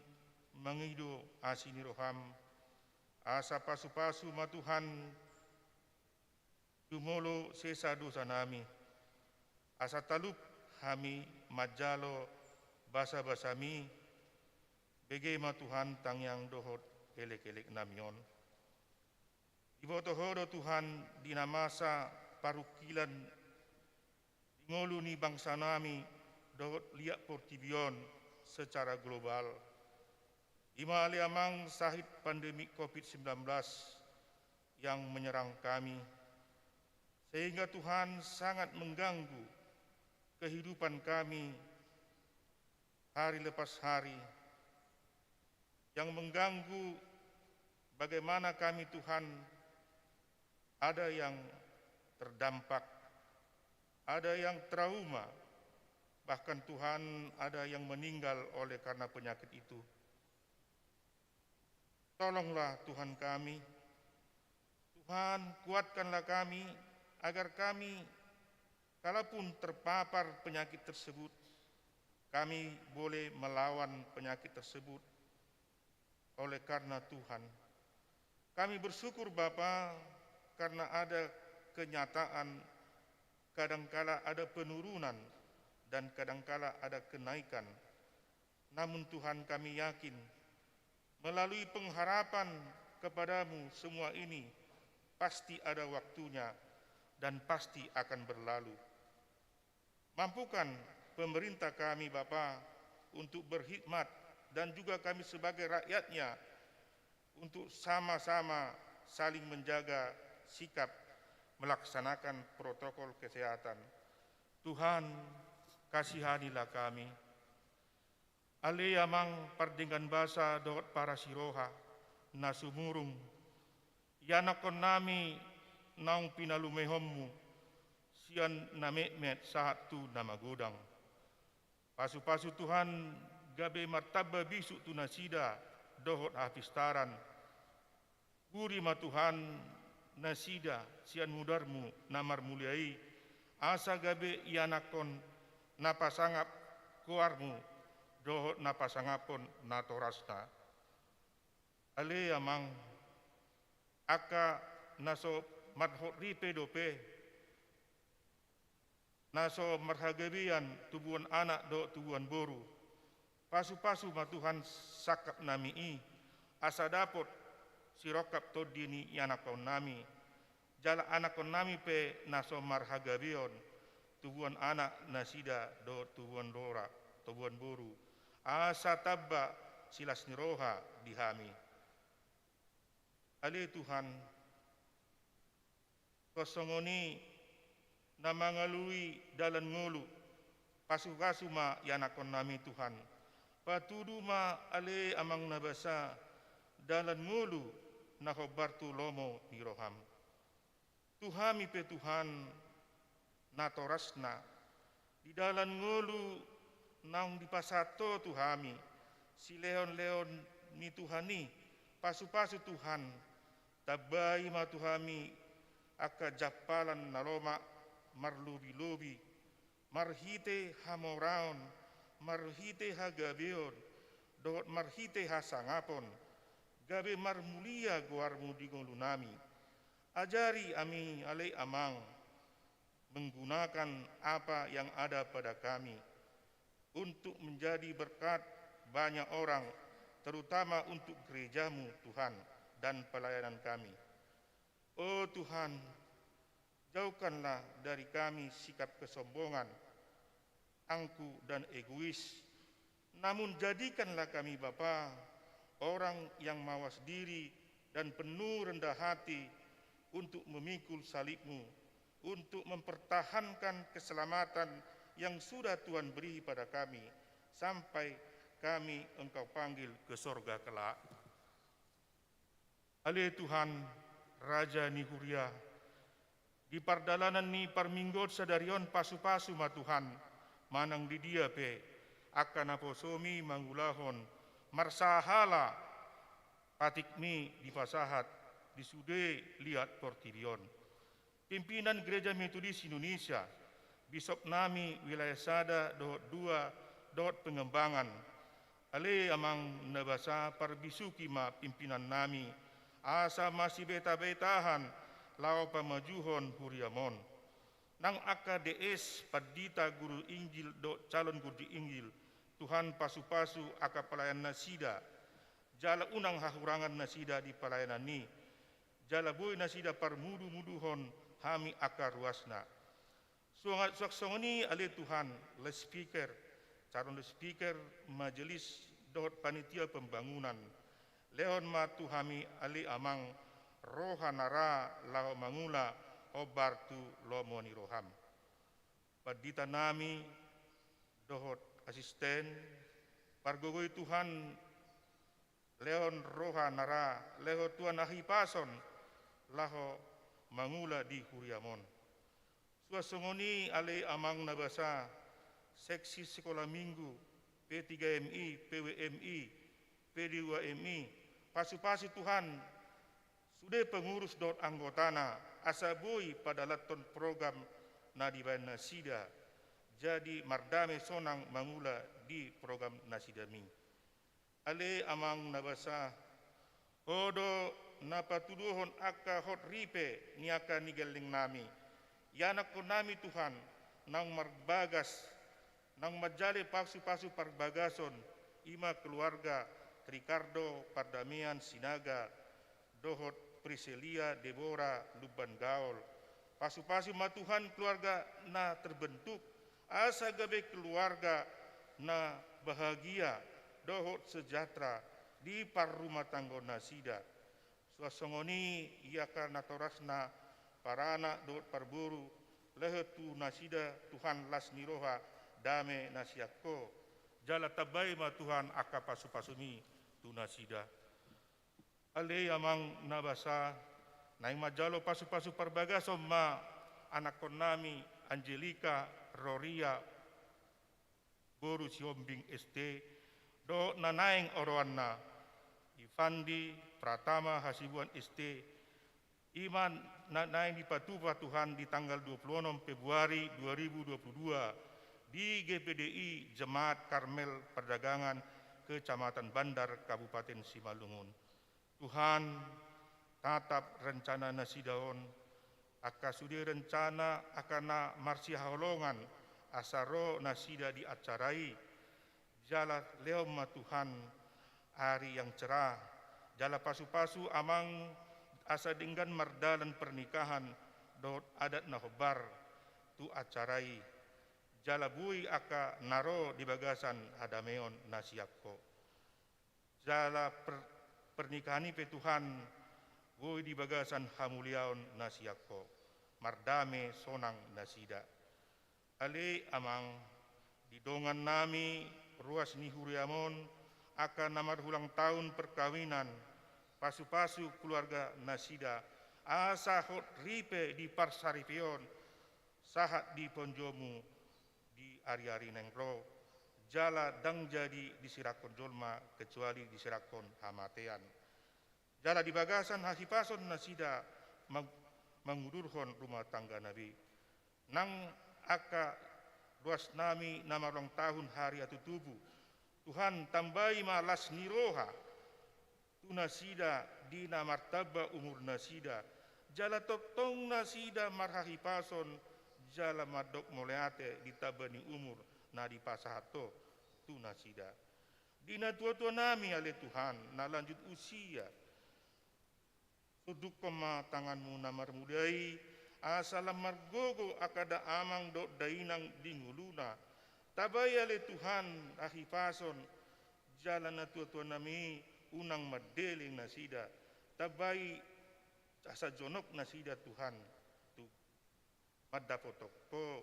mangido asi ni roham, asa pasu-pasu ma Tuhan, jumolo sesa dosanami, asa talup hami manjalo basa-basami, bege ma Tuhan tangiang dohot elek-eleknami on. Diboto Ho do Tuhan di na masa parungkilan di ngolu ni bangsanami dohot liat portibi on secara global. I ma ale Amang sahit pandemi covid sembilan belas yang menyerang kami, sehingga Tuhan sangat mengganggu kehidupan kami hari lepas hari, yang mengganggu bagaimana kami, Tuhan, ada yang terdampak, ada yang trauma, bahkan, Tuhan, ada yang meninggal oleh karena penyakit itu. Tolonglah, Tuhan kami. Tuhan, kuatkanlah kami, agar kami, kalaupun terpapar penyakit tersebut, kami boleh melawan penyakit tersebut oleh karena Tuhan. Kami bersyukur, Bapa, karena ada kenyataan, kadangkala ada penurunan dan kadangkala ada kenaikan. Namun Tuhan, kami yakin, melalui pengharapan kepada-Mu, semua ini pasti ada waktunya dan pasti akan berlalu. Mampukan pemerintah kami, Bapa, untuk berkhidmat dan juga kami sebagai rakyatnya untuk sama-sama saling menjaga sikap melaksanakan protokol kesehatan. Tuhan, kasihanilah kami. Ale Amang pardenggan basa dohot parasi roha na sumurung, ianakkonnami naung pinalumehonmu sian na metmet sahat tu na magodang. Pasu-pasu Tuhan gabe martamba bisuk tu nasida dohot hapistaran. Guri ma Tuhan nasida sian mudarmu na marmulia i, asa gabe ianakkon na pasangap goarmu dohot na pasangaphon natorasna. Ale Amang, angka na so marhot ripe dope, na so marhagabean tubuan anak dohot tubuan boru. Pasu-pasu ma Tuhan sangkapnami i, asa dapot sirongkap tondi ni ianakkonnami, jala anakkonnami pe na so marhagabeon tubuan anak nasida dohot tubuan roha, tubuan boru, asa tamba silas ni roha di hami. Ale Tuhan, songon i na mangalului dalan ngolu, pasu-pasu ma ianakkonnami Tuhan. Patudu ma ale Amang na basa dalan ngolu na hombar tu lomo ni roham. Tu hami pe Tuhan, natorasna, di dalan ngolu naung dipasahat Ho tu hami, silehon-lehon ni Tuhan i, pasu-pasu Tuhan, tambai ma tu hami angka jampalan na lomak marlobi-lobi, marhite hamoraon, marhite hagabeon, dohot marhite hasangapon, gabe marmulia goarmu di ngolunami. Ajari hami ale Amang, menggunakan apa yang ada pada kami untuk menjadi berkat banyak orang, terutama untuk gerejamu, Tuhan, dan pelayanan kami. O Tuhan, jauhkanlah dari kami sikap kesombongan, angkuh dan egois. Namun jadikanlah kami, Bapa, orang yang mawas diri dan penuh rendah hati untuk memikul salib-Mu, untuk mempertahankan keselamatan yang sudah Tuhan beri pada kami, sampai kami Engkau panggil ke sorga kelak. Ale Tuhan, Raja ni huria, di pardalanan ni parmingguon sadari on pasu-pasu ma Tuhan, manang di dia pe, angka naposomi mangulahon, marsahala patikmi dipasahat di sude liat portibi on. Pimpinan Gereja Metodis Indonesia, bisopnami wilayah sada dohot dua dohot Pengembangan. Ale Amang na basa, parbisuki ma pimpinannami, asa masibeta-betahan laho pamajuhon huriam on. Nang angka D S, pandita, guru Injil dohot calon guru di Injil, Tuhan pasu-pasu angka pelayan nasida, jala unang hahurangan nasida di pelayanan i, jala boi nasida parmudu-muduhon hami angka ruasna. Suang, suang songon i ale Tuhan, loudspeaker, calon loudspeaker, majelis, dohot panitia pembangunan. Lehon ma tu hami ale Amang, roha na ra laho mangula hombar tu lomo ni roham. Panditanami, dohot asisten, pargogoi Tuhan, lehon roha na ra, lehon Tuhan hahipason, laho mangula di huriam on. Suang songon i ale Amang na basa, seksi sekolah minggu, P tiga M I, P W M I, P dua M I, pasu-pasu Tuhan, sude pengurus dohot anggotana, asa boi padalathon program na dibaen nasida, jadi mardame sonang mangula di program nasidami. Ale Amang na basa, Ho do na patuduhon angka hot ripe ni angka ni gellengnami. Ianakkonnami Tuhan, naung marbagas Naung manjale pasupasu parbagason, i ma keluarga Ricardo Pardamean Sinaga dohot Priselia Debora Lumban Gaol. Pasupasu ma Tuhan keluarga na terbentuk, asa gabe keluarga na bahagia dohot sejahtera di parrumatanggaonnasida. Suang songon i angka natorasna, paranak dohot parboru, lehon tu nasida Tuhan las ni roha, dame na sian Ho. Jala tambai ma Tuhan angka pasupasum i tu nasida. Ale Amang na basa, naeng manjalo pasupasu parbagason ma anakkonnami Angelika Roria boru Sihombing S T, dohot na naeng oroanna, Ivandi Pratama Hasibuan S T, i ma na naeng dipatupa Tuhan di tanggal dua puluh enam Februari dua ribu dua puluh dua di G P D I Jemaat Karmel Pardagangan, Kecamatan Bandar, Kabupaten Simalungun. Tuhan, tatap rencana nasida on, angka sude rencana angka na marsihaholongan asa ro nasida di acara i. Jala lehon ma Tuhan ari yang cerah, jala pasupasu Amang asa denggan mardalan pernikahan dohot adat na hombar tu acara i. Jala boi angka na ro di bagasan hadameon na sian Ho. Jala per-, pernikahan i pe Tuhan, boi di bagasan hamuliaon na sian Ho, mardame sonang nasida. Ale Amang, di dongannami ruas ni huriam on, angka na marulang tahun perkawinan, pasupasu keluarga nasida, asa hot ripe di parsaripeon, sahat di ponjomu di ari-ari naeng ro, jala ndang jadi disirangkon jolma kecuali disirangkon hamatean. Jala di bagasan hahipason nasida mang-, mangudurhon rumah tangga na be. Nang angka ruasnami na marulang tahun hari atutubu, Tuhan, tambai ma las ni roha tu nasida di na martamba umur nasida, jala tongtong nasida marhahipason, jala mandok mauliate di tamba ni umur na dipasahat Ho tu nasida. Di natuatuanami ale Tuhan, na lanjut usia, sundungkon ma tanganmu na marmulia i, asa lam margogo angka da amang dohot dainang di ngoluna. Tambai ale Tuhan hahipason, jala natuatuanami unang mandele nasida. Tambai asa jonok nasida Tuhan, tu mandapothon Ho,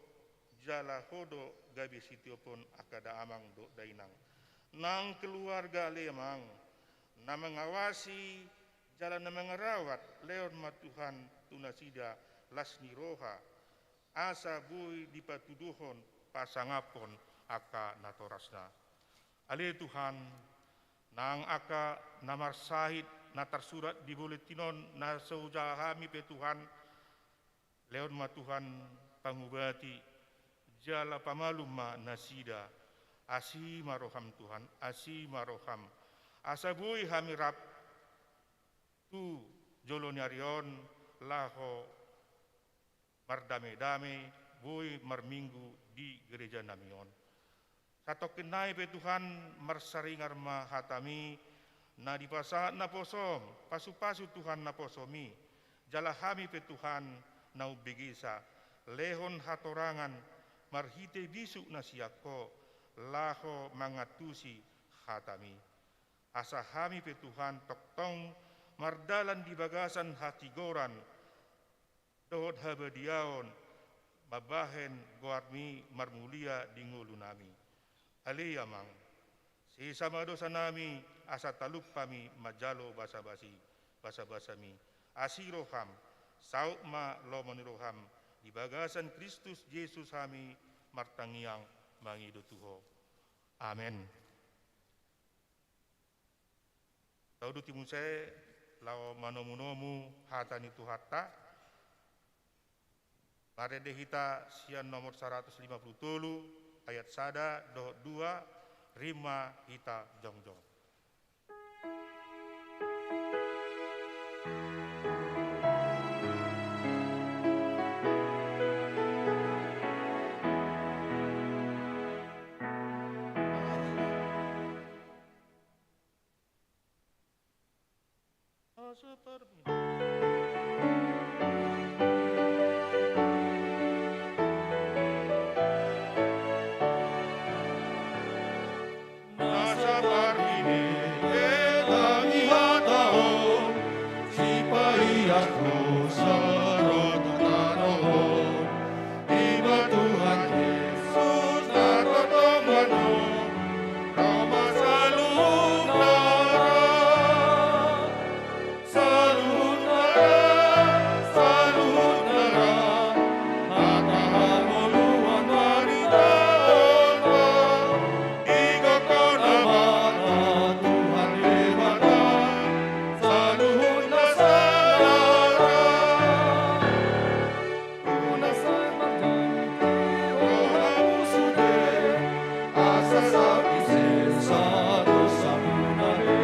jala Ho do gabe sitiophon angka da amang dohot dainang. Nang keluarga ale Amang, na mangawasi jala na mangarawat, lehon ma Tuhan tu nasida las ni roha, asa boi dipatuduhon pasangaphon angka natorasna. Ale Tuhan, nang angka na marsahit na tarsurat di buletin on na so hujaha hami pe Tuhan, lehon ma Tuhan pangubati, jala pamalum ma nasida. Asi ma roham Tuhan, asi ma roham. Asa boi hami rap tu jolo ni ari on laho mardamedame, boi marminggu di gerejanami on. Satongkin nai pe Tuhan, marsaringar ma hatami, na dipasahat naposom, pasupasu Tuhan naposomi, jala hami pe Tuhan na umbegesa, lehon hatorangan marhite bisuk na sian Ho, laho mangantusi hatami. Asa hami pe Tuhan tongtong mardalan di bagasan hatigoran, dohot habadiaon, mambahen goarmi marmulia di ngolunami. Ale Amang, sesa ma dosanami, asa talup hami manjalo basabasi, basabasami. Asi roham, saut ma lomo ni roham, di bagasan Kristus Jesus hami martangiang mangido tu Ho. Amen. Tauduti muse laho manomunomu hata ni Tuhanta. Marende hita sian nomor saratus lima pulu tolu, ayat sada dohot dua, rima hita jongjong. Nasa parhite tangi hata on, sipaias dosa ro tu tano on. Ima Tuhan Jesus na tartontuan on, ro ma saluhutna ra. Saluhutna ra, saluhutna ra, hata hangoluan ma ditaon ma. Igothon amanta Tuhan Debata, saluhutna sada ra. Unang sai marganti rohamu sude, asa sapi sesa dosamuna be.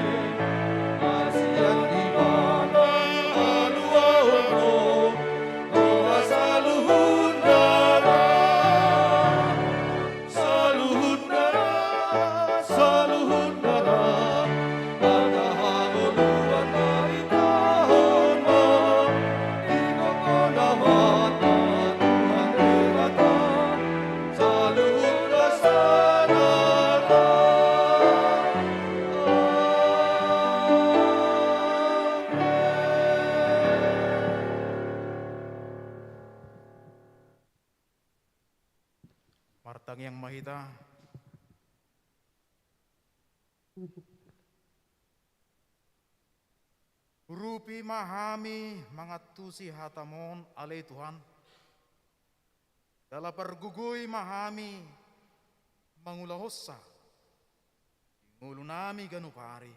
Hasian Debata haluaon on, ro ma saluhutna ra. Saluhutna ra, saluhutna ra, hata hangoluan ma ditaon ma. Igothon amanta Tuhan Debata, saluhutna sada ra. Amen. Martangiang ma hita. Urupi ma hami mangantusi hataMon, ale Tuhan, jala pargogoi ma hami mangulahonsa di ngolunami ganup ari,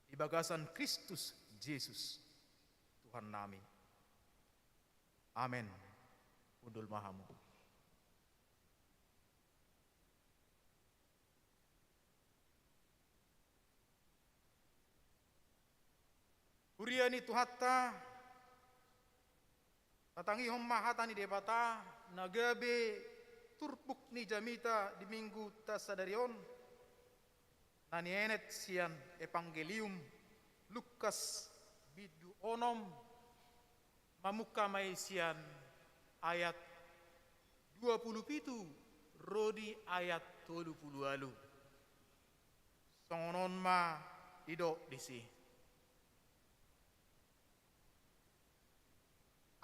di bagasan Kristus Jesus, Tuhannami. Amen. Hundul ma hamu. Huria ni Tuhanta, tatangihon ma hata ni Debata na gabe turpuk ni jamita di Mingguta sadari on, na nienet sian Evangelium Lukas bindu onom, mamungka ma i sian ayat dua pulu pitu ro di ayat tolu pulu ualu. Songon on ma didok disi.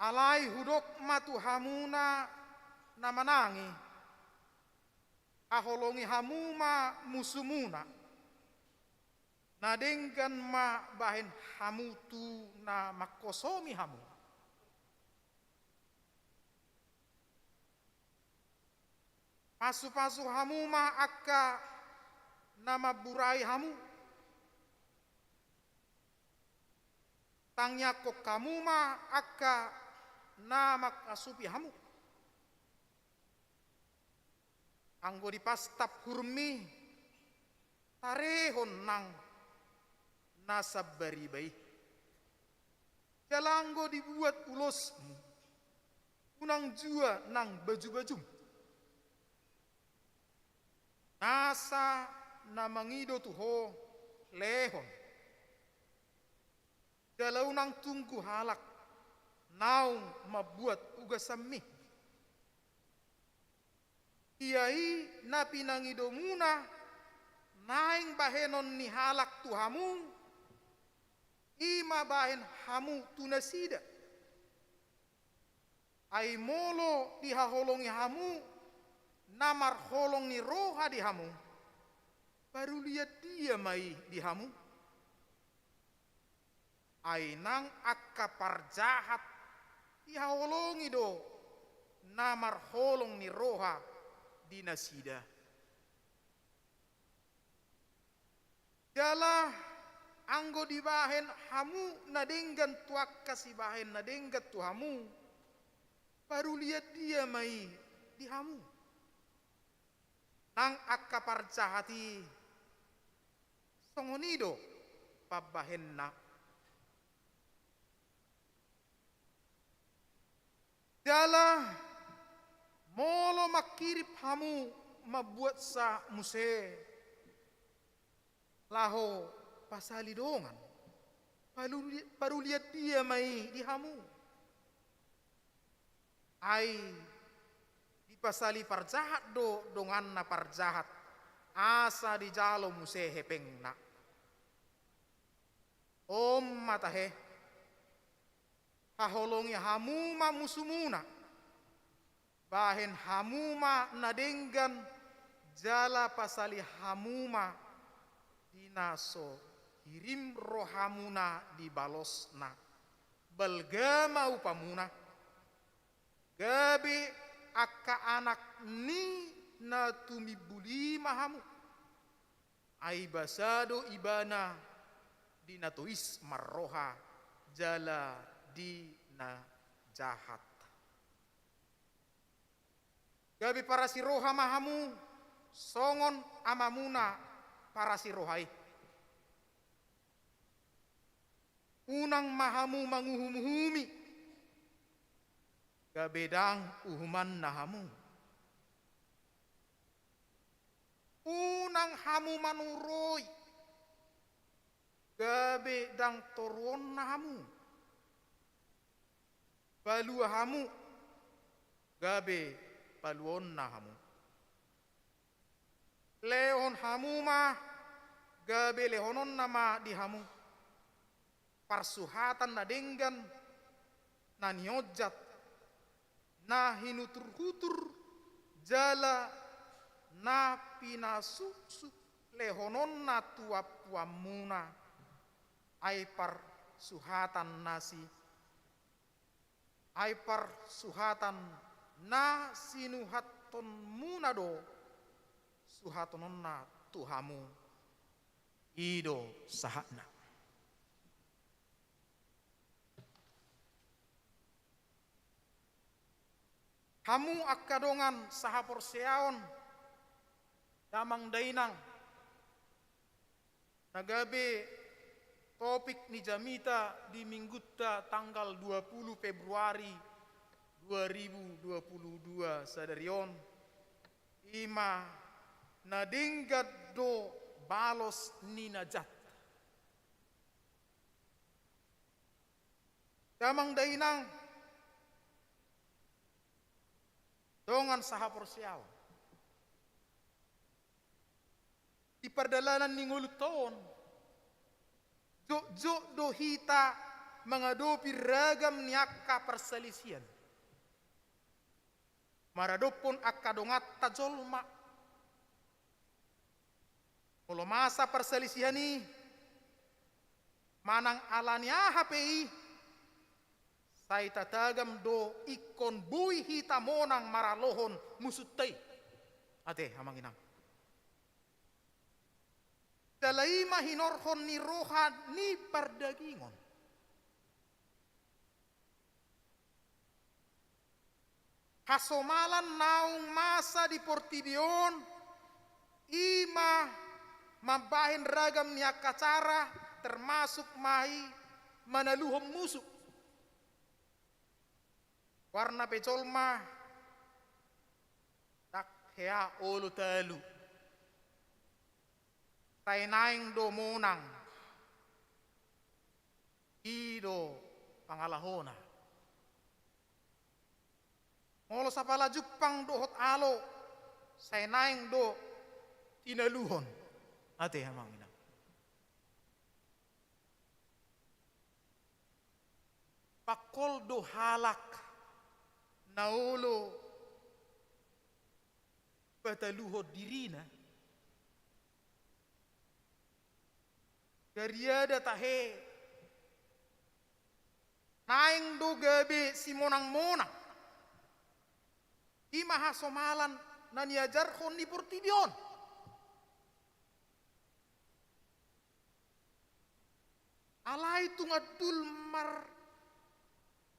Alai hudok ma tu hamuna na manang i, haholongi hamu ma musumuna, na denggan ma bahen hamu tu na manghosongi hamu. Pasupasu hamu ma angka na mamburai hamu. Tangiangkon hamu ma angka na manghasupi hamu. Anggo dipastap hurummi, tarehon nang na sambariba i. Jala anggo dibuat ulosmu, unang jua nang bajubajum. Nasa na mangido tu ho lehon. Jala unang tunggu halak naung mambuat ugasanmi. Ia i na pinangidomuna naeng bahenon ni halak tu hamu, i ma bahen hamu tu nasida. Ai molo dihaholongi hamu na marholong ni roha di hamu, parulian dia ma i di hamu? Ai nang angka parjahat dihaholongi do na marholong ni roha di nasida. Jala anggo dibahen hamu na denggan tu angka sibahen na denggan tu hamu, parulian dia ma i di hamu? Nang angka parjahat i songon i do pambahenna. Jala molo manghirim hamu mambuatsa muse laho pasali dongan, Paruli-, parulian dia ma i di hamu? Ai dipasali parjahat do donganna parjahat, asa dijalo muse hepengna. On ma tahe, haholongi hamu ma musumuna, bahen hamu ma na denggan, jala pasali hamu ma di na so hirim rohamuna di balosna. Balga ma upamuna, gabe angka anak ni na tumimbul i ma hamu. Ai basa do ibana di na tois marroha jala di na jahat. Gabe parasiroha ma hamu songon amamuna parasiroha i. Unang ma hamu manguhum-uhumi, gabe ndang uhumanna hamu. Unang hamu manuroi, gabe ndang toruonna hamu. Palua hamu, gabe paluaonna hamu. Lehon hamu ma, gabe lehononna ma di hamu. Parsuhatan na denggan, na nionjat, na hinutur-hutur, jala na pinasuksuk lehononna tu ampuanmuna, ai parsuhatan na si Ai parsuhatan na sinuhathonmuna do suhathononna tu hamu. I do sahatna. Hamu angka dongan sahaporseaon, damang dainang, na gabe topik ni jamita di minggunta tanggal dua puluh Februari dua ribu dua puluh dua sadari on, i ma na denggan do balos ni na jat. Damang dainang, dongan sahaporseaon. Di pardalanan ni ngolunta on, jotjot do hita mangadopi ragam ni angka parsalisian. Maradophon angka donganta jolma. Molo masa parsalisian i, manang ala ni aha pe i, sai tatagam do ingkon boi hita monang maralohon musunta i. Ate, amang inang. Jala i ma hinorhon ni roha ni pardagingon. Hasomalan naung masa di portibi on, i ma mambahen ragam ni angka cara, termasuk ma i manaluhon musu. Goarna pe jolma, ndang hea olo talu. Sai naeng do monang. I do pangalahona. Molo sapala jumpang dohot alo, sai naeng do tinaluhon. Ate, amang inang. Pangkol do halak na olo pataluhon dirina. Gariada tahe naeng do gabe simonang-monang. I ma hasomalan na niajarhon ni portibi on. Alai tung andul mar-,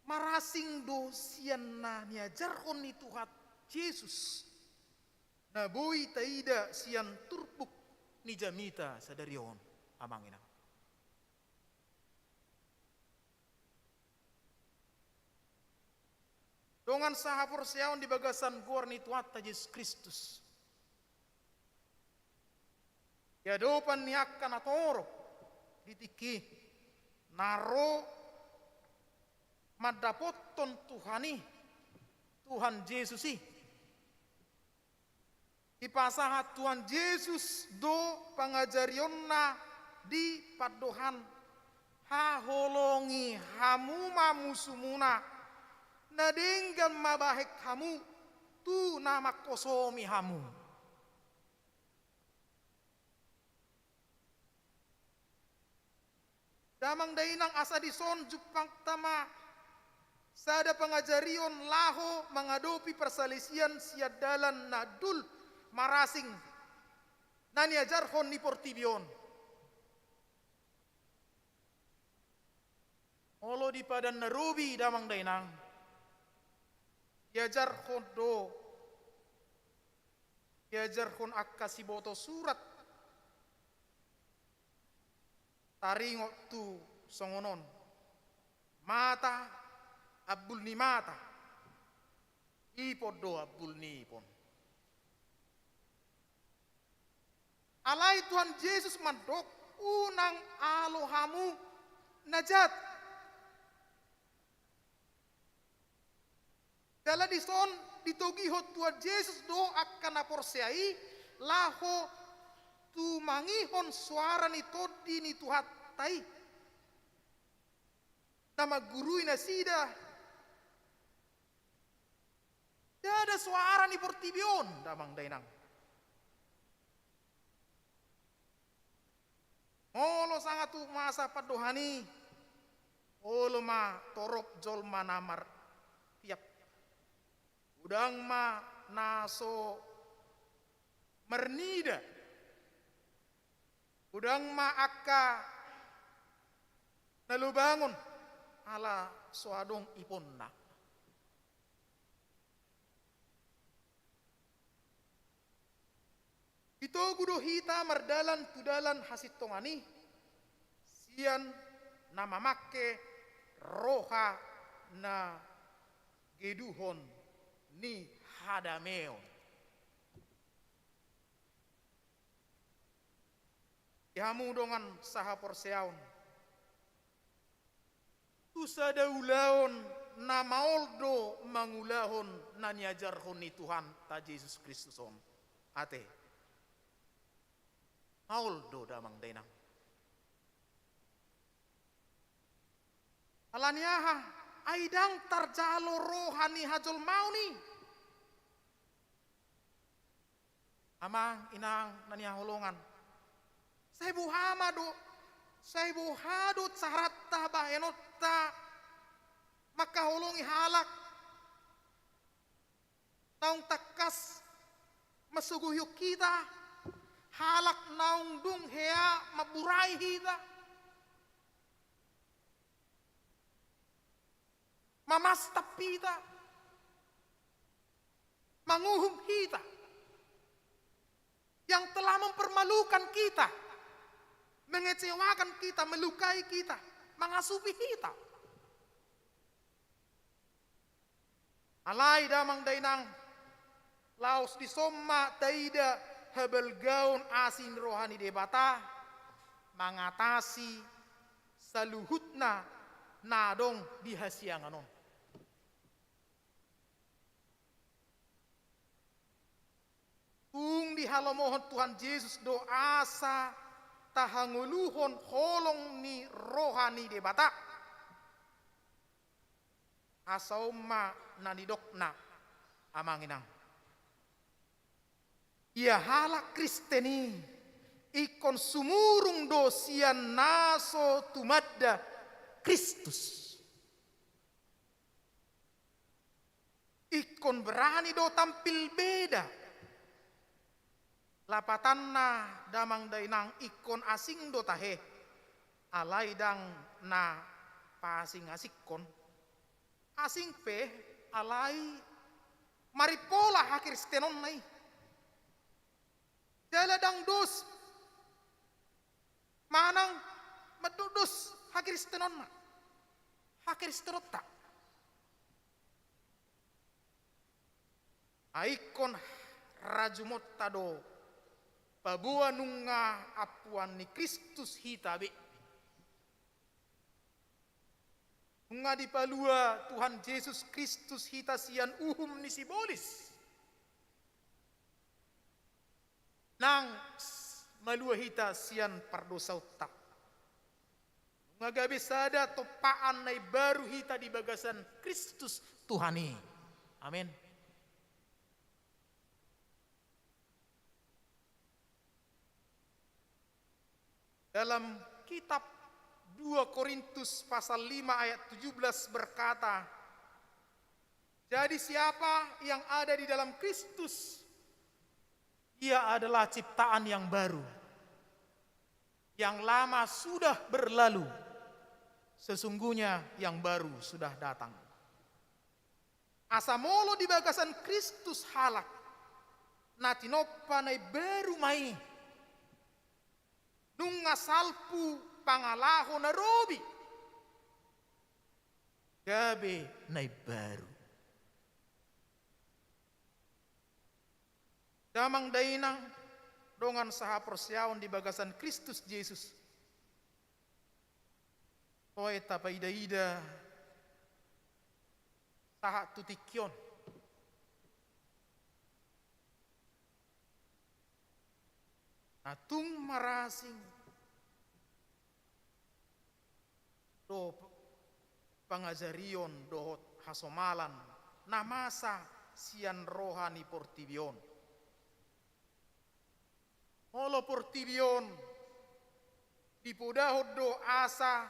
marasing do sian na niajarhon ni Tuhan Jesus, na boi taida sian turpuk ni jamita sadari on, amang inang. Dongan sahaporseaon di bagasan goar ni Tuhanta Jesus Kristus. Di adopan ni angka na torop di tingki i, na ro mandapothon Tuhan i, Tuhan Jesus i. Dipasahat Tuhan Jesus do pangajarionna di pandohan: Haholongi hamu ma musumuna, na denggan mabahen hamu tu na manghosomi hamu. Damang dainang, asa dison jumpangta ma sada pangajarion laho mangadopi parsalisian sian dalan na dul marasing na niajarhon ni portibi on. Olo di padan na robi, damang dainang, diajarhon do, diajarhon angka siboto surat taringot tu songon on: Mata, ambul ni mata, ipon do, ambul ni ipon. Alai Tuhan Jesus mandok: Unang alo hamu na jat. Jala dison ditogihon Tuhan Jesus do angka na porsea i laho tumangihon soara ni Tondi ni Tuhanta i, na manggurui nasida. Ndada soara ni portibi on, damang dainang. Molo sanga tu masa pandohan i, olo ma torop jolma na martiap. Godang ma na so marnida. Godang ma angka na lobangon ala so adong iponna. Ditogu do hita mardalan tu dalan hasintongan i sian na mamangke roha na geduhon ni hadameon. Di hamu dongan sahaporseaon, tu sada ulaon na maol do mangulahon na niajarhon ni Tuhanta Jesus Kristus on, ate? Maol do, damang dainang. Ala ni aha? Ai ndang tarjalo roha ni hajolmaon i. Amang inang na nihaholongan, sai boha ma do, sai boha do caranta bahenonta mangkaholongi halak naung tangkas mansogohon hita, halak naung dung hea mamburai hita, mamastap hita, manguhum hita, yang telah mempermalukan kita, mengecewakan kita, melukai kita, mangasupi hita. Alai damang dainang, laos dison ma taida habalgaon asi ni roha ni Debata mangatasi saluhutna na adong di hasiangan on. Tung dihalomohon Tuhan Jesus do asa tahangoluhon holong ni roha ni Debata. Asa on ma na nidokna, amang inang. Ia halak Kristen i ingkon sumurung do sian na so tumanda Kristus. Ingkon berani do tampil beda. Lapatanna damang dainang, ingkon asing do tahe, alai ndang na paasing-asingkon. Asing pe alai marimpola hakristenonna i. Jala ndang dos manang mandosdos hakristenonna, hakristenonta. Ai ingkon rajumonta do paboa nunga ampuan ni Kristus hita be. Nunga dipalua Tuhan Jesus Kristus hita sian uhum ni sibolis. Nang s-, malua hita sian pardosaonta. Nunga gabe sada tompaan na imbaru hita di bagasan Kristus Tuhan i. Amen. Dalam kitab dua Korintus pasal lima ayat tujuh belas berkata, "Jadi siapa yang ada di dalam Kristus, ia adalah ciptaan yang baru. Yang lama sudah berlalu, sesungguhnya yang baru sudah datang." Asa molo di bagasan Kristus halak, na tinompa na imbaru ma i. Nunga salpu pangalaho na robi, gabe na imbaru. Damang dainang, dongan sahaporseaon di bagasan Kristus Jesus. Toe tapaidaida sahat tu tingki on. Na tung marasing do pangajarion dohot hasomalan na masa sian roha ni portibi on. Molo portibi on dipodahon do asa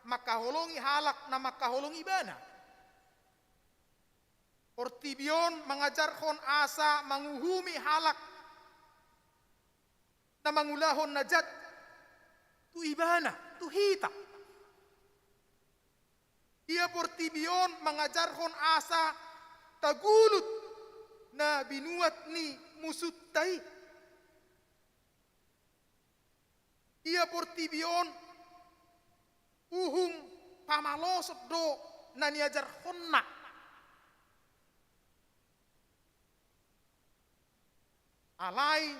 mangkaholongi halak na mangkaholongi ibana. Portibi on mangajarhon asa manguhumi halak na mangulahon na jat tu ibana, tu hita. Ia portibi on mangajarhon asa tagulut na binuat ni musunta i. Ia portibi on uhum pamaloson do na niajarhonna. Alai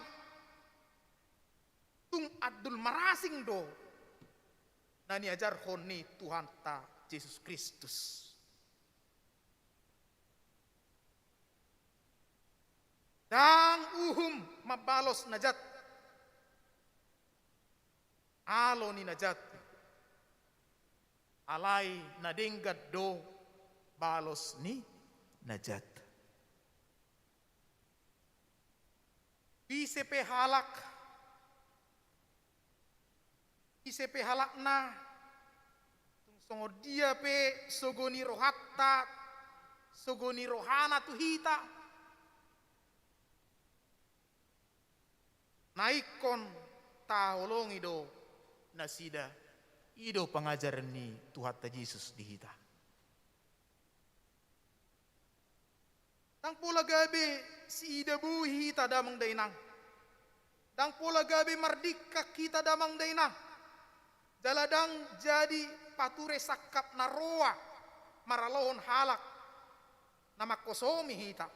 tung andul marasing do na niajarhon ni Tuhanta Jesus Kristus. Ndang uhum mambalos na jat. Alo ni na jat. Alai na denggan do balos ni na jat. Ise pe halak, ise pe halakna, tung songon dia pe sogo ni rohanta, sogo ni rohana tu hita, na ingkon taholongi do nasida. I do pangajaran ni Tuhanta Jesus di hita. Ndang pola gabe siida bohi hita damang dainang. Ndang pola gabe mardingkan hita damang dainang. Jala ndang jadi pature sangkap na roa maralohon halak na mangkosomi hita.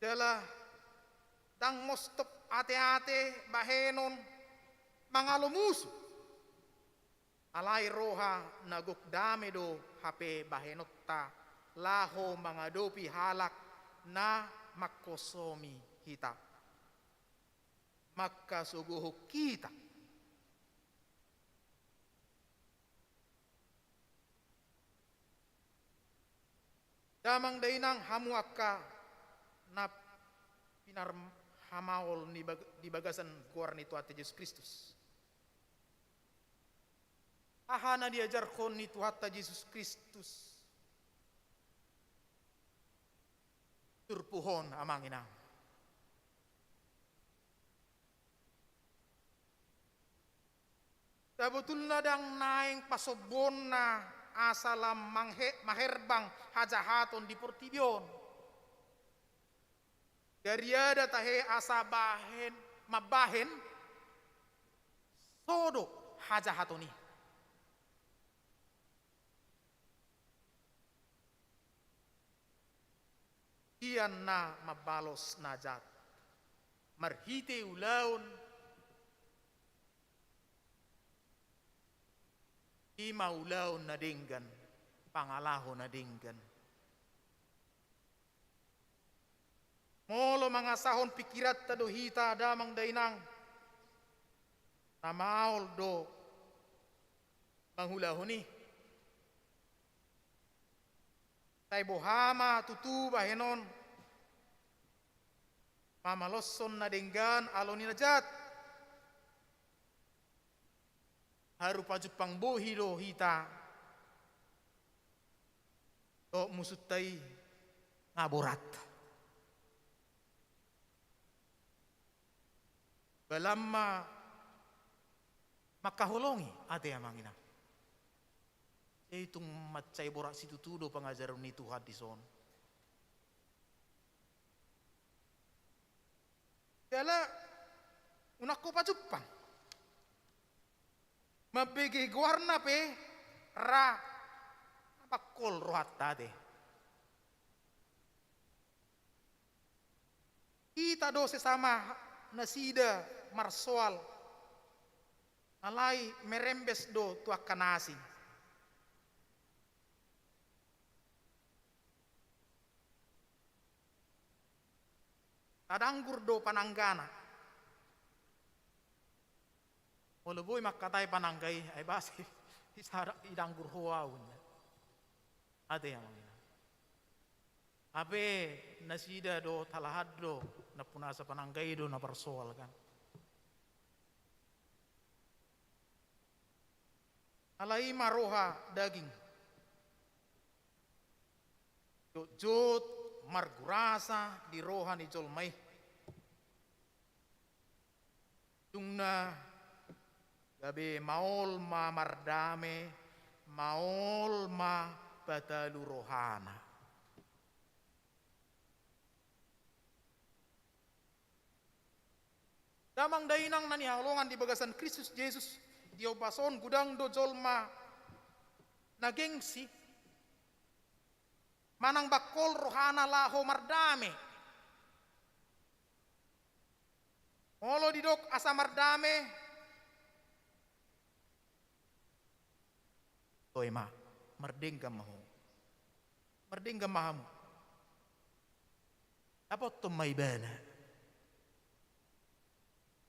Jala ndang mostop ate-ate bahenon mangalo musu. Alai roha na gok dame do hape bahenonta laho mangadopi halak na mangkosomi hita, mangkasogohon hita. Damang dainang, hamu angka na pinarhamaol ni bag-, di bagasan goar ni Tuhanta Jesus Kristus. Aha na diajarhon ni Tuhanta Jesus Kristus turpuk on, amang inang? Sabotulna ndang naeng pasombuonna asa lam manghe-, maherbang hajahaton di portibi on. Gariada tahe asa bahen, mambahen sodo hajahaton i. Sian na mambalos na jat marhite ulaon, I ma ulaon na denggan, pangalaho na denggan. Molo mangasahon pingkiranta do hita damang dainang, na maol do mangulahon i. Sai boha ma tutu bahenon mamaloshon na denggan alo ni na jat? Haru pajumpang bohi do hita dohot musunta i nga borat. Balam ma mangkaholongi, ate amang inang. Jadi tung mansai borat situtu do pangajaran ni Tuhan dison. Jala unang ho pajumpang. Mambege goarna pe ra, na pangkol rohanta ate. Hita do sesama nasida marsoal, alai merembes do tu angka na asing. Tadanggur do pananggana. Molo boi mangkatai panangga i, ai basa i, i sada idanggur ho au. Ate amang inang. Hape nasida do talahan do, nampunasa panangga i do na parsoal kan. Alai i ma roha daging. Jotjot margurasa di roha ni jolma i. Ujungna gabe maol ma mardame, maol ma patalu rohana. Damang dainang na hinaholongan di bagasan Kristus Jesus, di ombas on godang do jolma na gengsi, manang bangkol rohana laho mardame. Molo didok asa mardame, toe ma, mardenggan ma ho. Mardenggan ma hamu. Dapothon ma ibana.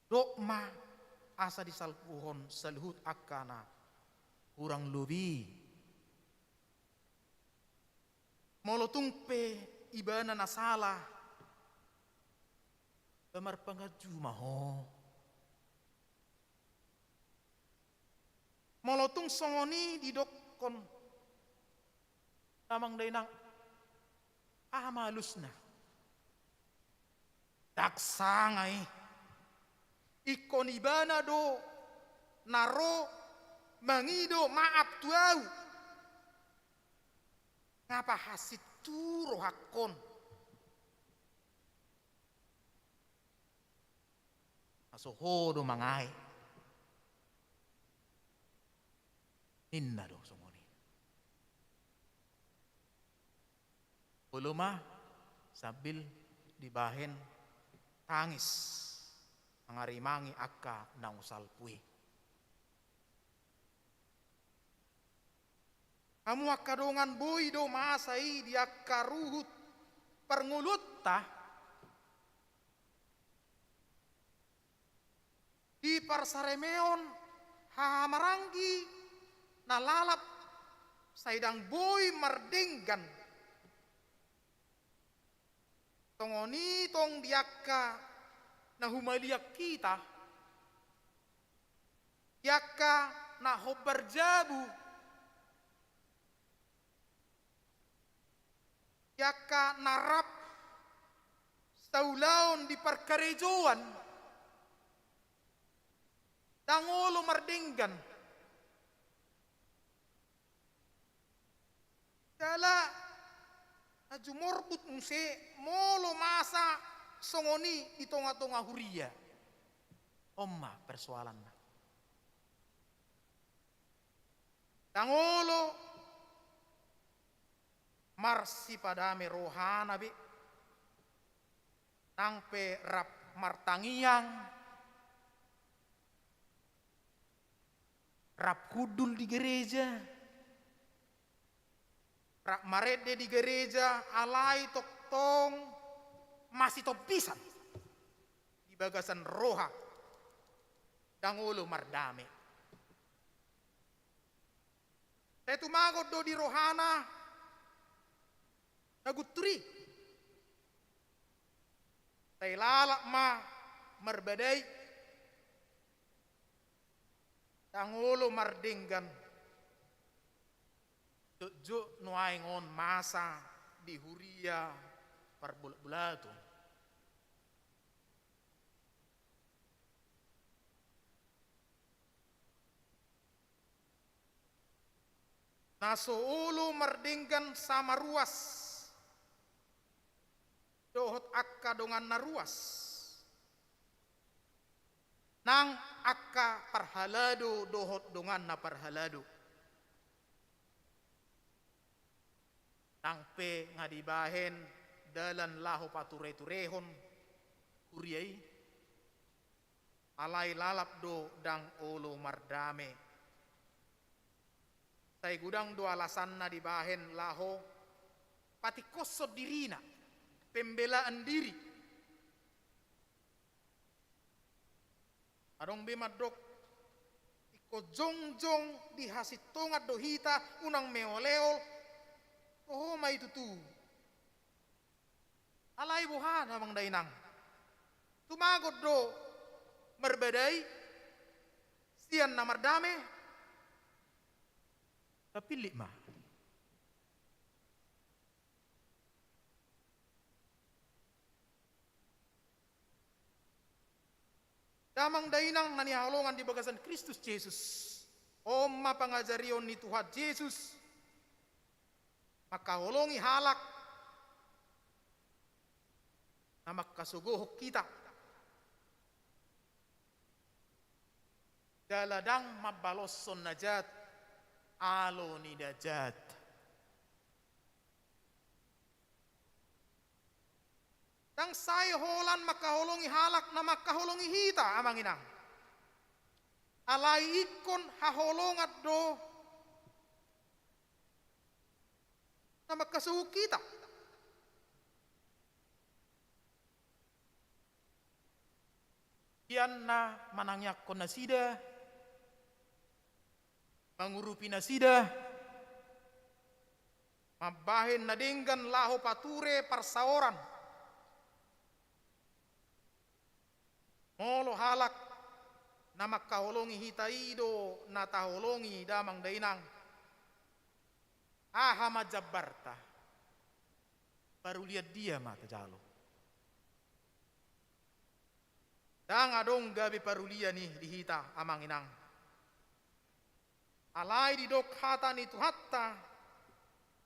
Dok ma asa disalpuhon saluhut angka na hurang lobi. Molo tung pe ibana na sala, ba marpanganju ma ho. Molo tung songon i didokkon, damang dainang, aha ma alusna? Ndang sanga i. Ingkon ibana do na ro mangido maaf tu au. Nga pahansit tu rohangkon. Asa ho do mangae. Ninna do songon i. Olo ma sambil dibahen tangis mangarimangi angka naung salpu i. Hamu angka dongan, boi do masa i di angka ruhut parngoluonta diparsarimeon hahamaranggi na lalap sai ndang boi mardenggan. Songon i tong di angka na humaliang hita, di angka na hombar jabu, di angka na rap saulaon di parkarejoan, ndang olo mardenggan. Jala na jumorbut muse molo masa songon i di tongatonga huria. On ma persoalanna. Ndang olo marsipadame rohana be, nang pe rap martangiang, Rap hundul di gereja, rap marende di gereja, alai tongtong masitompisan di bagasan roha, ndang olo mardame. Sai tumagon do di rohana na guntur i. Sai lalap ma marbadai, ndang olo mardenggan. Jotjot nuaeng on masa di huria parbolatbolaton. Na so olo mardenggan sama ruas dohot angka donganna ruas, nang angka parhalado dohot donganna parhalado. Nang pe nga dibahen dalan laho patureturehon huria i, alai lalap do ndang olo mardame. Sai godang do alasanna dibahen laho patingkoshon dirina, pembelaan diri. Adong be mandok, ingkon jongjong di hasintongan do hita, unang meoleol. Toho ma i tutu. Alai boha na amang dainang? Tumagon do marbadai sian na mardame? Tapillit ma. Damang dainang na nihaholongan di bagasan Kristus Jesus, on ma pangajarion ni Tuhan Jesus mangkaholongi halak na mangkasogohon hita. Jala ndang mambaloshon na jat alo ni na jat. Ndang sai holan mangkaholongi halak na mangkaholongi hita, amang inang. Alai ingkon haholongan do na mangkasogohon hita. Sian na manangiangkon nasida, mangurupi nasida, mambahen na denggan laho pature parsaoran. Molo halak na mangkaholongi hita i do na taholongi, damang dainang, aha ma jambarta? Parulian dia ma tajalo? Ndang adong gabe parulian i di hita, amang inang. Alai didok hata ni Tuhanta,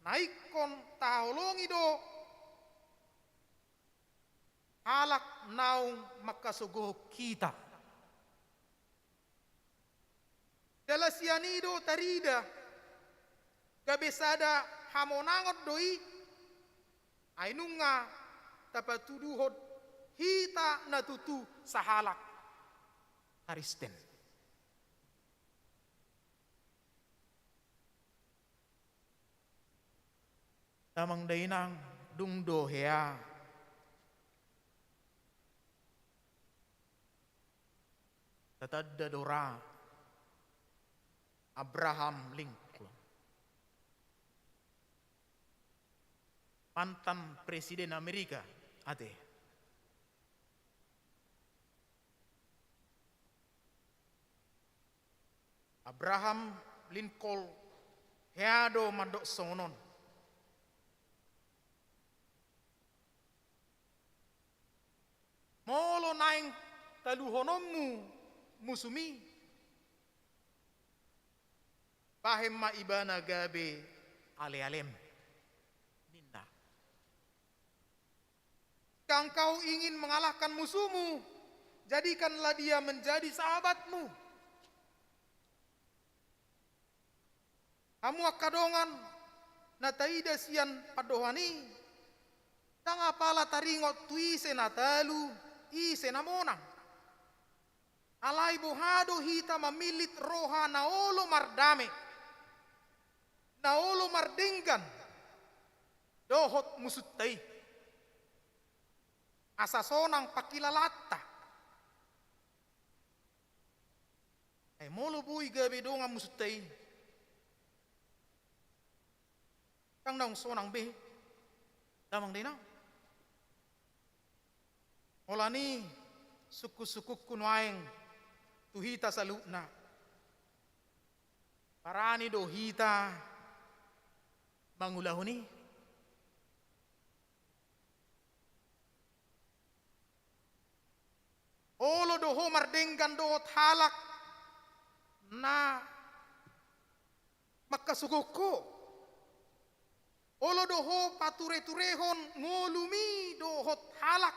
na ingkon taholongi do halak naung mangkasogohon hita. Jala sian i do tarida gabe sada hamonangon do i, ai nunga tapatuduhon hita na tutu sahalak Kristen. Damang dainang, dung do hea tatanda do ra Abraham Lincoln, mantan presiden Amerika, ate. Abraham Lincoln hea do mandok songon on. Molo naeng taluhononmu musum i, bahen ma ibana gabe alealem, ninna. Jika engkau ingin mengalahkan musuhmu, jadikanlah dia menjadi sahabatmu. Hamu angka dongan na taida sian pandohan i, ndang apala taringot tu ise na talu, ise na monang. Alai boha do hita mamillit roha na olo mardame, na olo mardenggan dohot musunta i, asa sonang pangkilalaanta? Ai molo boi gabe dongan musunta i, ndang naung sonang be, damang dainang. Holan i sungkunsungkunku nuaeng tu hita saluhutna. Barani do hita mangulahon i? Olo do ho mardenggan dohot halak na manghasogohon ho? Olo do ho patureturehon ngolumi dohot halak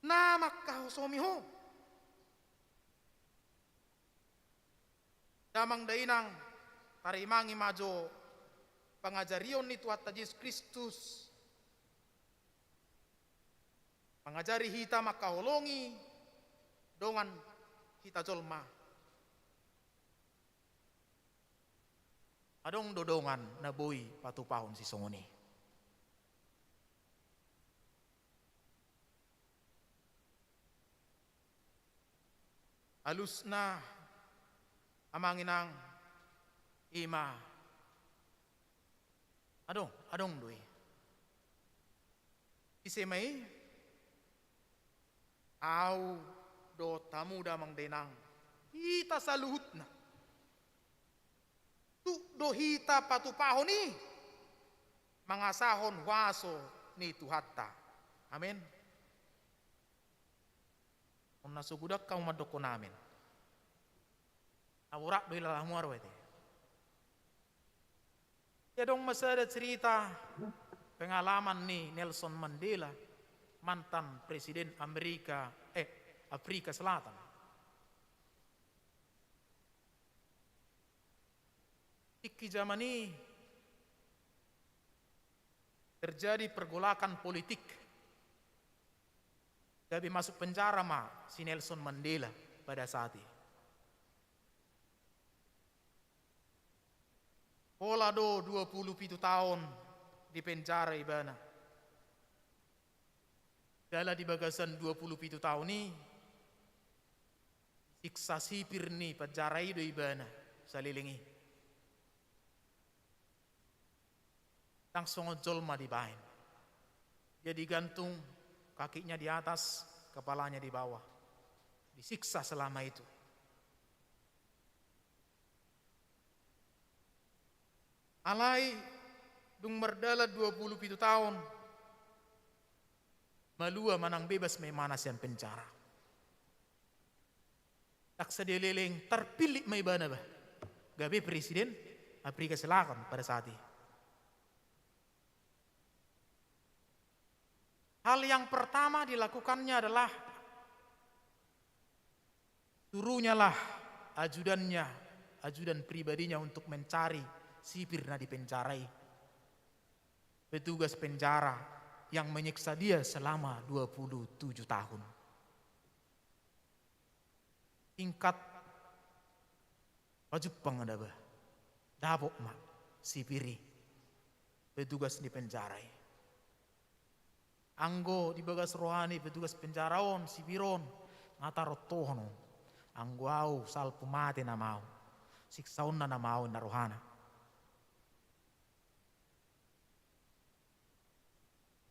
na manghahosomi ho? Damang dainang, tarimangi ma jo pangajarion ni Tuhanta Jesus Kristus, mangajari hita manghaholongi dongan hita jolma. Adong do dongan na boi patupahon sisongon i? Alusna, amang inang, i ma, adong, adong do i. Ise ma i? Ahu dohot hamu damang dainang, hita saluhutna. Tuk do hita patupahon i mangasahon huaso ni Tuhanta. Amen. On na so godang hamu mandokkon amen, na borat do ilala hamu ate. Ia adong ma sada cerita pengalaman ni Nelson Mandela, mantan presiden Amerika, eh, Afrika Selatan. Tingki zaman i terjadi pergolakan politik. Gabe masuk penjara ma si Nelson Mandela pada saat i. Pola do dua pulu pitu taon di penjara ibana. Jala di bagasan dua pulu pitu taon i, disiksa sipir ni penjara i do ibana saleleng i. Ndang songon jolma dibaen. Dia digantung, kakinya di atas, kepalanya di bawah. Disiksa selama itu. Alai dung mardalan dua pulu pitu taon, malua manang bebas ma ibana sian penjara. Ndang sadia leleng, terpilih ma ibana bah gabe presiden Afrika Selatan pada saat i. Hal yang pertama dilakukannya adalah suruhnyalah ajudannya, ajudan pribadinya untuk mencari sipir na di penjara i. Petugas penjara yang menyiksa dia selama dua puluh tujuh tahun. Singkat, pajumpang ma da bah. Dapot ma sipir i, petugas ni penjara i. Anggo di bagas roha ni petugas penjara on, sipir on, nga tarontohon on. Anggo ahu salpu mate nama ahu, siksaonna nama ahu, ninna rohana.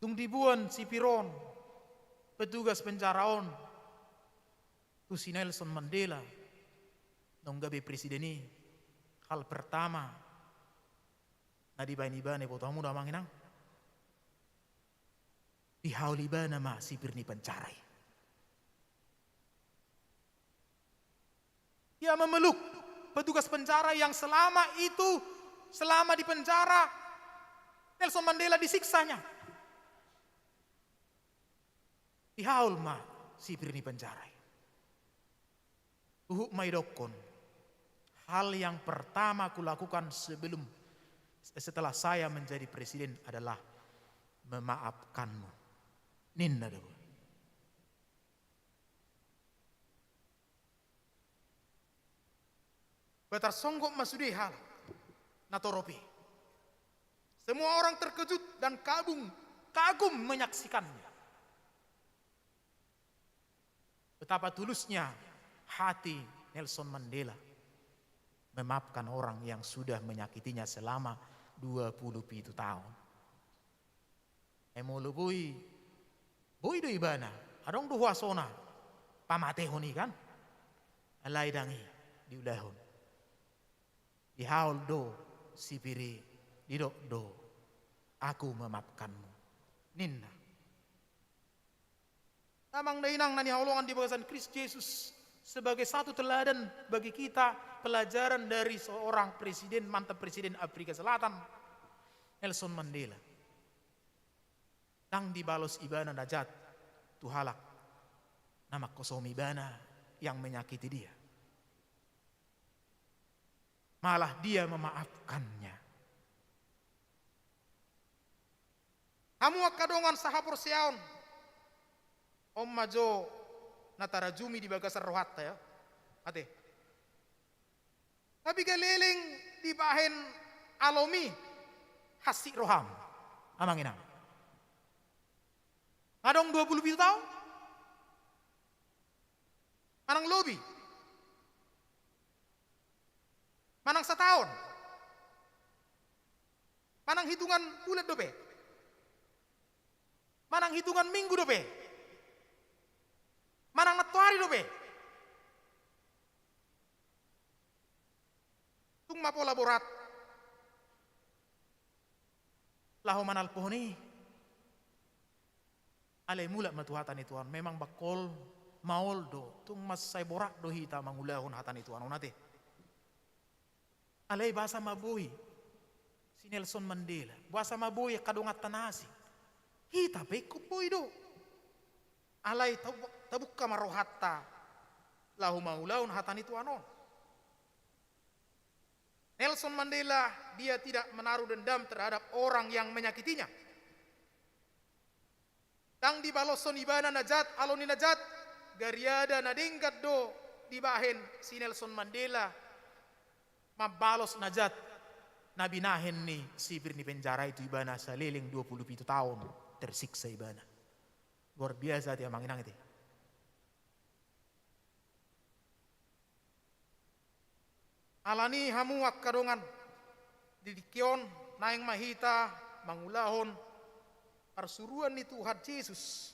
Dung diboan sipir on, petugas penjara on, tu si Nelson Mandela, naung gabe presiden i, hal pertama na dibaen ibana, iboto hamu da amang inang? Dihaol ibana ma sipir ni penjara i. Ia memeluk petugas penjara yang selama itu, selama di penjara, Nelson Mandela disiksanya. Dihaol ma sipir ni penjara i. Huhut ma didokkon, hal yang pertama kulakukan sebelum, setelah saya menjadi presiden adalah memaafkanmu, ninna do. Tarsonggot ma sude halak na torop i. Semua orang terkejut dan kagum, kagum menyaksikannya. Betapa tulusnya hati Nelson Mandela memaafkan orang yang sudah menyakitinya selama dua puluh pitu tahun. Ai molo boi, boi do ibana, adong do huasona pamatehon i kan? Alai ndang i diulahon. Dihaol do sipir i, didok do, "Aku memaafkanmu," ninna. Amang dainang na hinaholongan di bagasan Kristus Jesus, sebagai satu teladan bagi kita, pelajaran dari seorang presiden, mantan presiden Afrika Selatan, Nelson Mandela. Ndang dibalos ibana na jat tu halak na mangkosomi ibana, yang menyakiti dia. Malah dia memaafkannya. Hamu angka dongan sahaporseaon, on ma jo na tarajumi di bagasan rohanta, ya. Ate. Tapi gabe leleng dibahen alomi hansit roham, amang inang. Nga adong dua puluh pitu taon? Manang lobi? Manang sataon? Manang hitungan bulan dope? Manang hitungan minggu dope? Manang nantoari dope? Tung ma pola borat laho manalpuhon i. Alai mulak ma tu hata ni Tuhan, memang bangkol maol do, tung mansai borat do hita mangulahon hata ni Tuhan on, ate. Alai boasa ma boi si Nelson Mandela, boasa ma boi angka donganta na asing? Hita pe ingkon boi do. Alai tabu-, tabuka ma rohanta laho mangulahon hata ni Tuhan on. Nelson Mandela, dia tidak menaruh dendam terhadap orang yang menyakitinya. Ndang dibaloshon ibana na jat alo ni na jat, gariada na denggan do dibahen si Nelson Mandela mambalos na jat na binahen ni sipir ni penjara i tu ibana, saleleng dua puluh pitu taon tersiksa ibana. Luar biasa, ate, amang inang, ate. Alani i hamu angka dongan, di tingki on naeng ma hita mangulahon parsuruan ni Tuhan Jesus.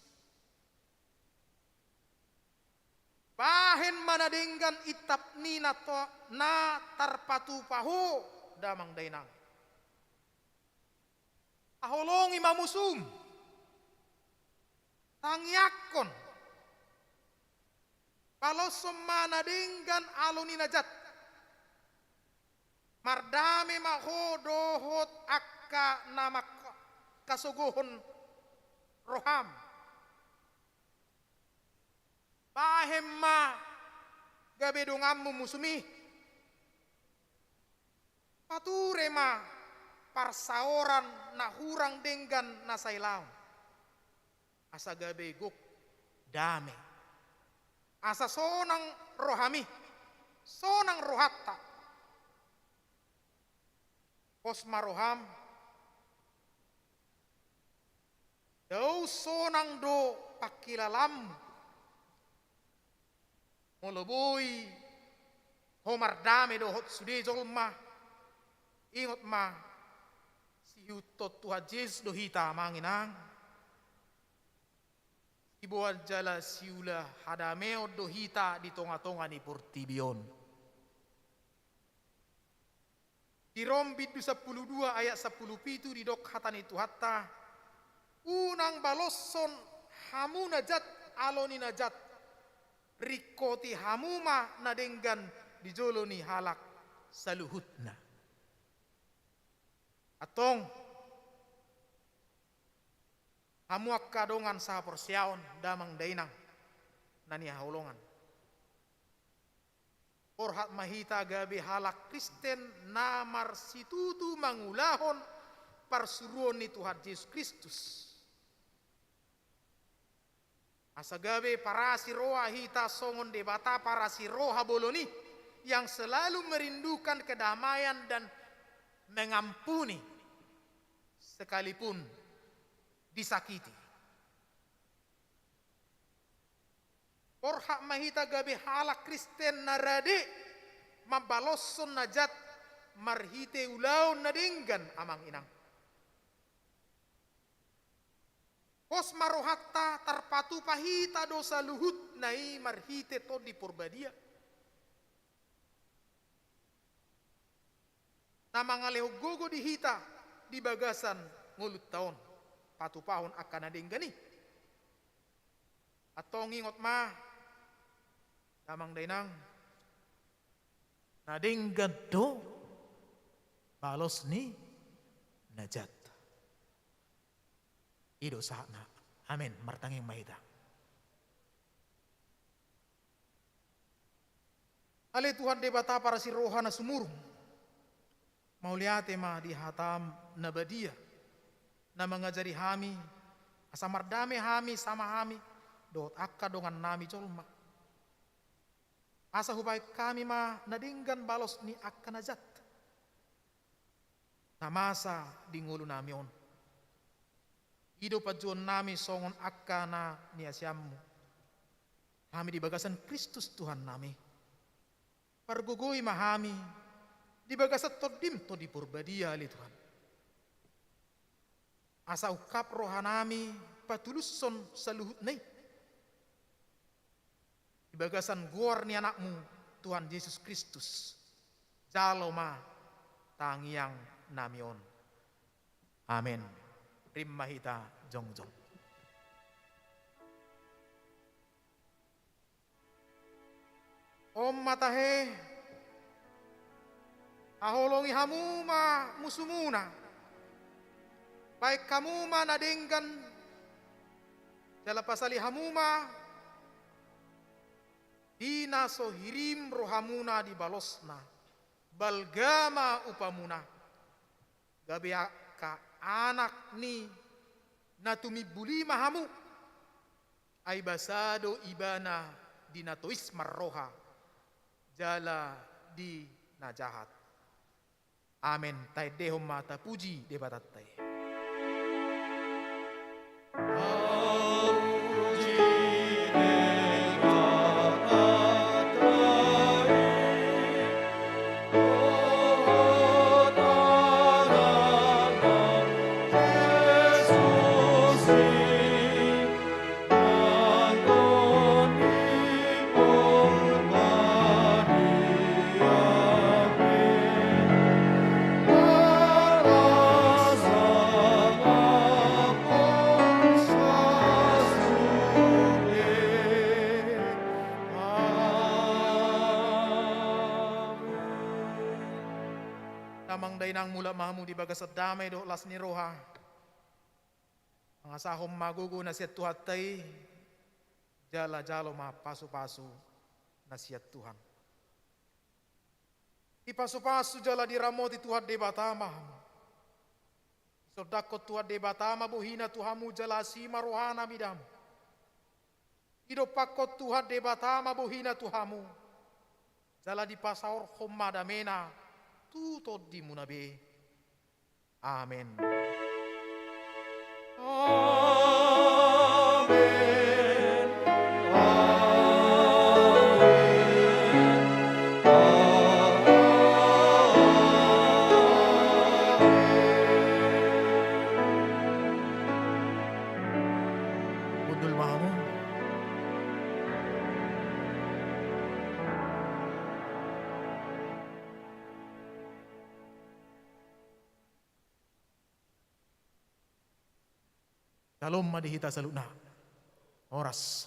Bahen ma na denggan intap ni na to-, na tarpatupa ho, damang dainang. Haholongi ma musum. Tangiangkon. Baloshon ma na denggan alo ni na jat. Mardame ma ho dohot angka na mangkasogohon roham. Bahen ma gabe donganmu musum i. Pature ma parsaoran na hurang denggan na sailaon, asa gabe gok dame, asa sonang rohami, sonang rohanta. Pos ma roham, dao sonang do pangkilalaanmu. Molo boi ho mardame dohot sude jolma, ingot ma, siihuthon Tuhan Jesus do hita, amang inang. Siboan jala siula hadameon do hita di tongatonga ni portibi on. Di Rom bindu sampulu dua ayat sampulu pitu didok hata ni Tuhanta, "Unang baloshon hamu na jat alo ni na jat, ringkoti hamu ma na denggan di jolo ni halak saluhutna." Antong, hamu angka dongan sahaporseaon, damang dainang na hinaholongan. Borhat ma hita gabe halak Kristen na marsitutu mangulahon parsuruon ni Tuhan Jesus Kristus. Asa gabe parasi roha hita songon Debata parasi roha bolon i. yang selalu merindukan kedamaian dan mengampuni sekalipun disakiti. Borhat ma hita gabe halak Kristen na rade mambaloshon na jat marhite ulaon na denggan, amang inang. Pos ma rohanta tarpatupa hita do saluhutna i marhite Tondi Porbadia. Na mangalehon gogo di hita di bagasan ngolunta on, patupahon angka na denggan i. Antong ingot ma, damang dainang, na denggan do balos ni na jat. I do sahatna. Amen. Martangiang ma hita. Ale Tuhan Debata parasi roha na sumurung, mauliate ma di hataM na badia, na mangajari hami, asa mardame hami sama hami dohot angka dongannami jolma. Asa hubahen hami ma na denggan balos ni angka na jat na masa di ngolunami on. I do panjouonnami songon angka na niasianMu hami di bagasan Kristus Tuhannami. Pargogoi ma hami di bagasan TondiM, Tondi Porbadia, ale Tuhan. Asa ungkap rohanami patulushon saluhutna i. Di bagasan goar ni AnakMu, Tuhan Jesus Kristus, jalo ma tangiangnami on. Amen. Rap ma hita jongjong. On ma tahe, haholongi hamu ma musumuna, bahen hamu ma na denggan, jala pasali hamu ma di na so hirim rohamuna di balosna, balga ma upamuna, gabe angka anak ni na tumimbul i ma hamu. Ai basa do ibana di na tois marroha, jala di na jahat. Amen. Taendehon ma, tapuji Debatanta i. Damang dainang, mulak ma hamu di bagasan dame dohot las ni roha. Mangasahon ma gogo na sian Tuhanta i, jala jalo ma pasupasu na sian Tuhan. Dipasupasu jala diramoti Tuhan Debata ma hamu. Disondangkon Tuhan Debata ma bohina tu hamu jala asi ma rohana mida hamu. Didompakkon Tuhan Debata ma bohina tu hamu, jala dipasaorhon ma damena tu tondimuna be. Amen. Amen. Amen. Amen. Hundul ma hamu. Syalom ma di hita saluhutna. Horas.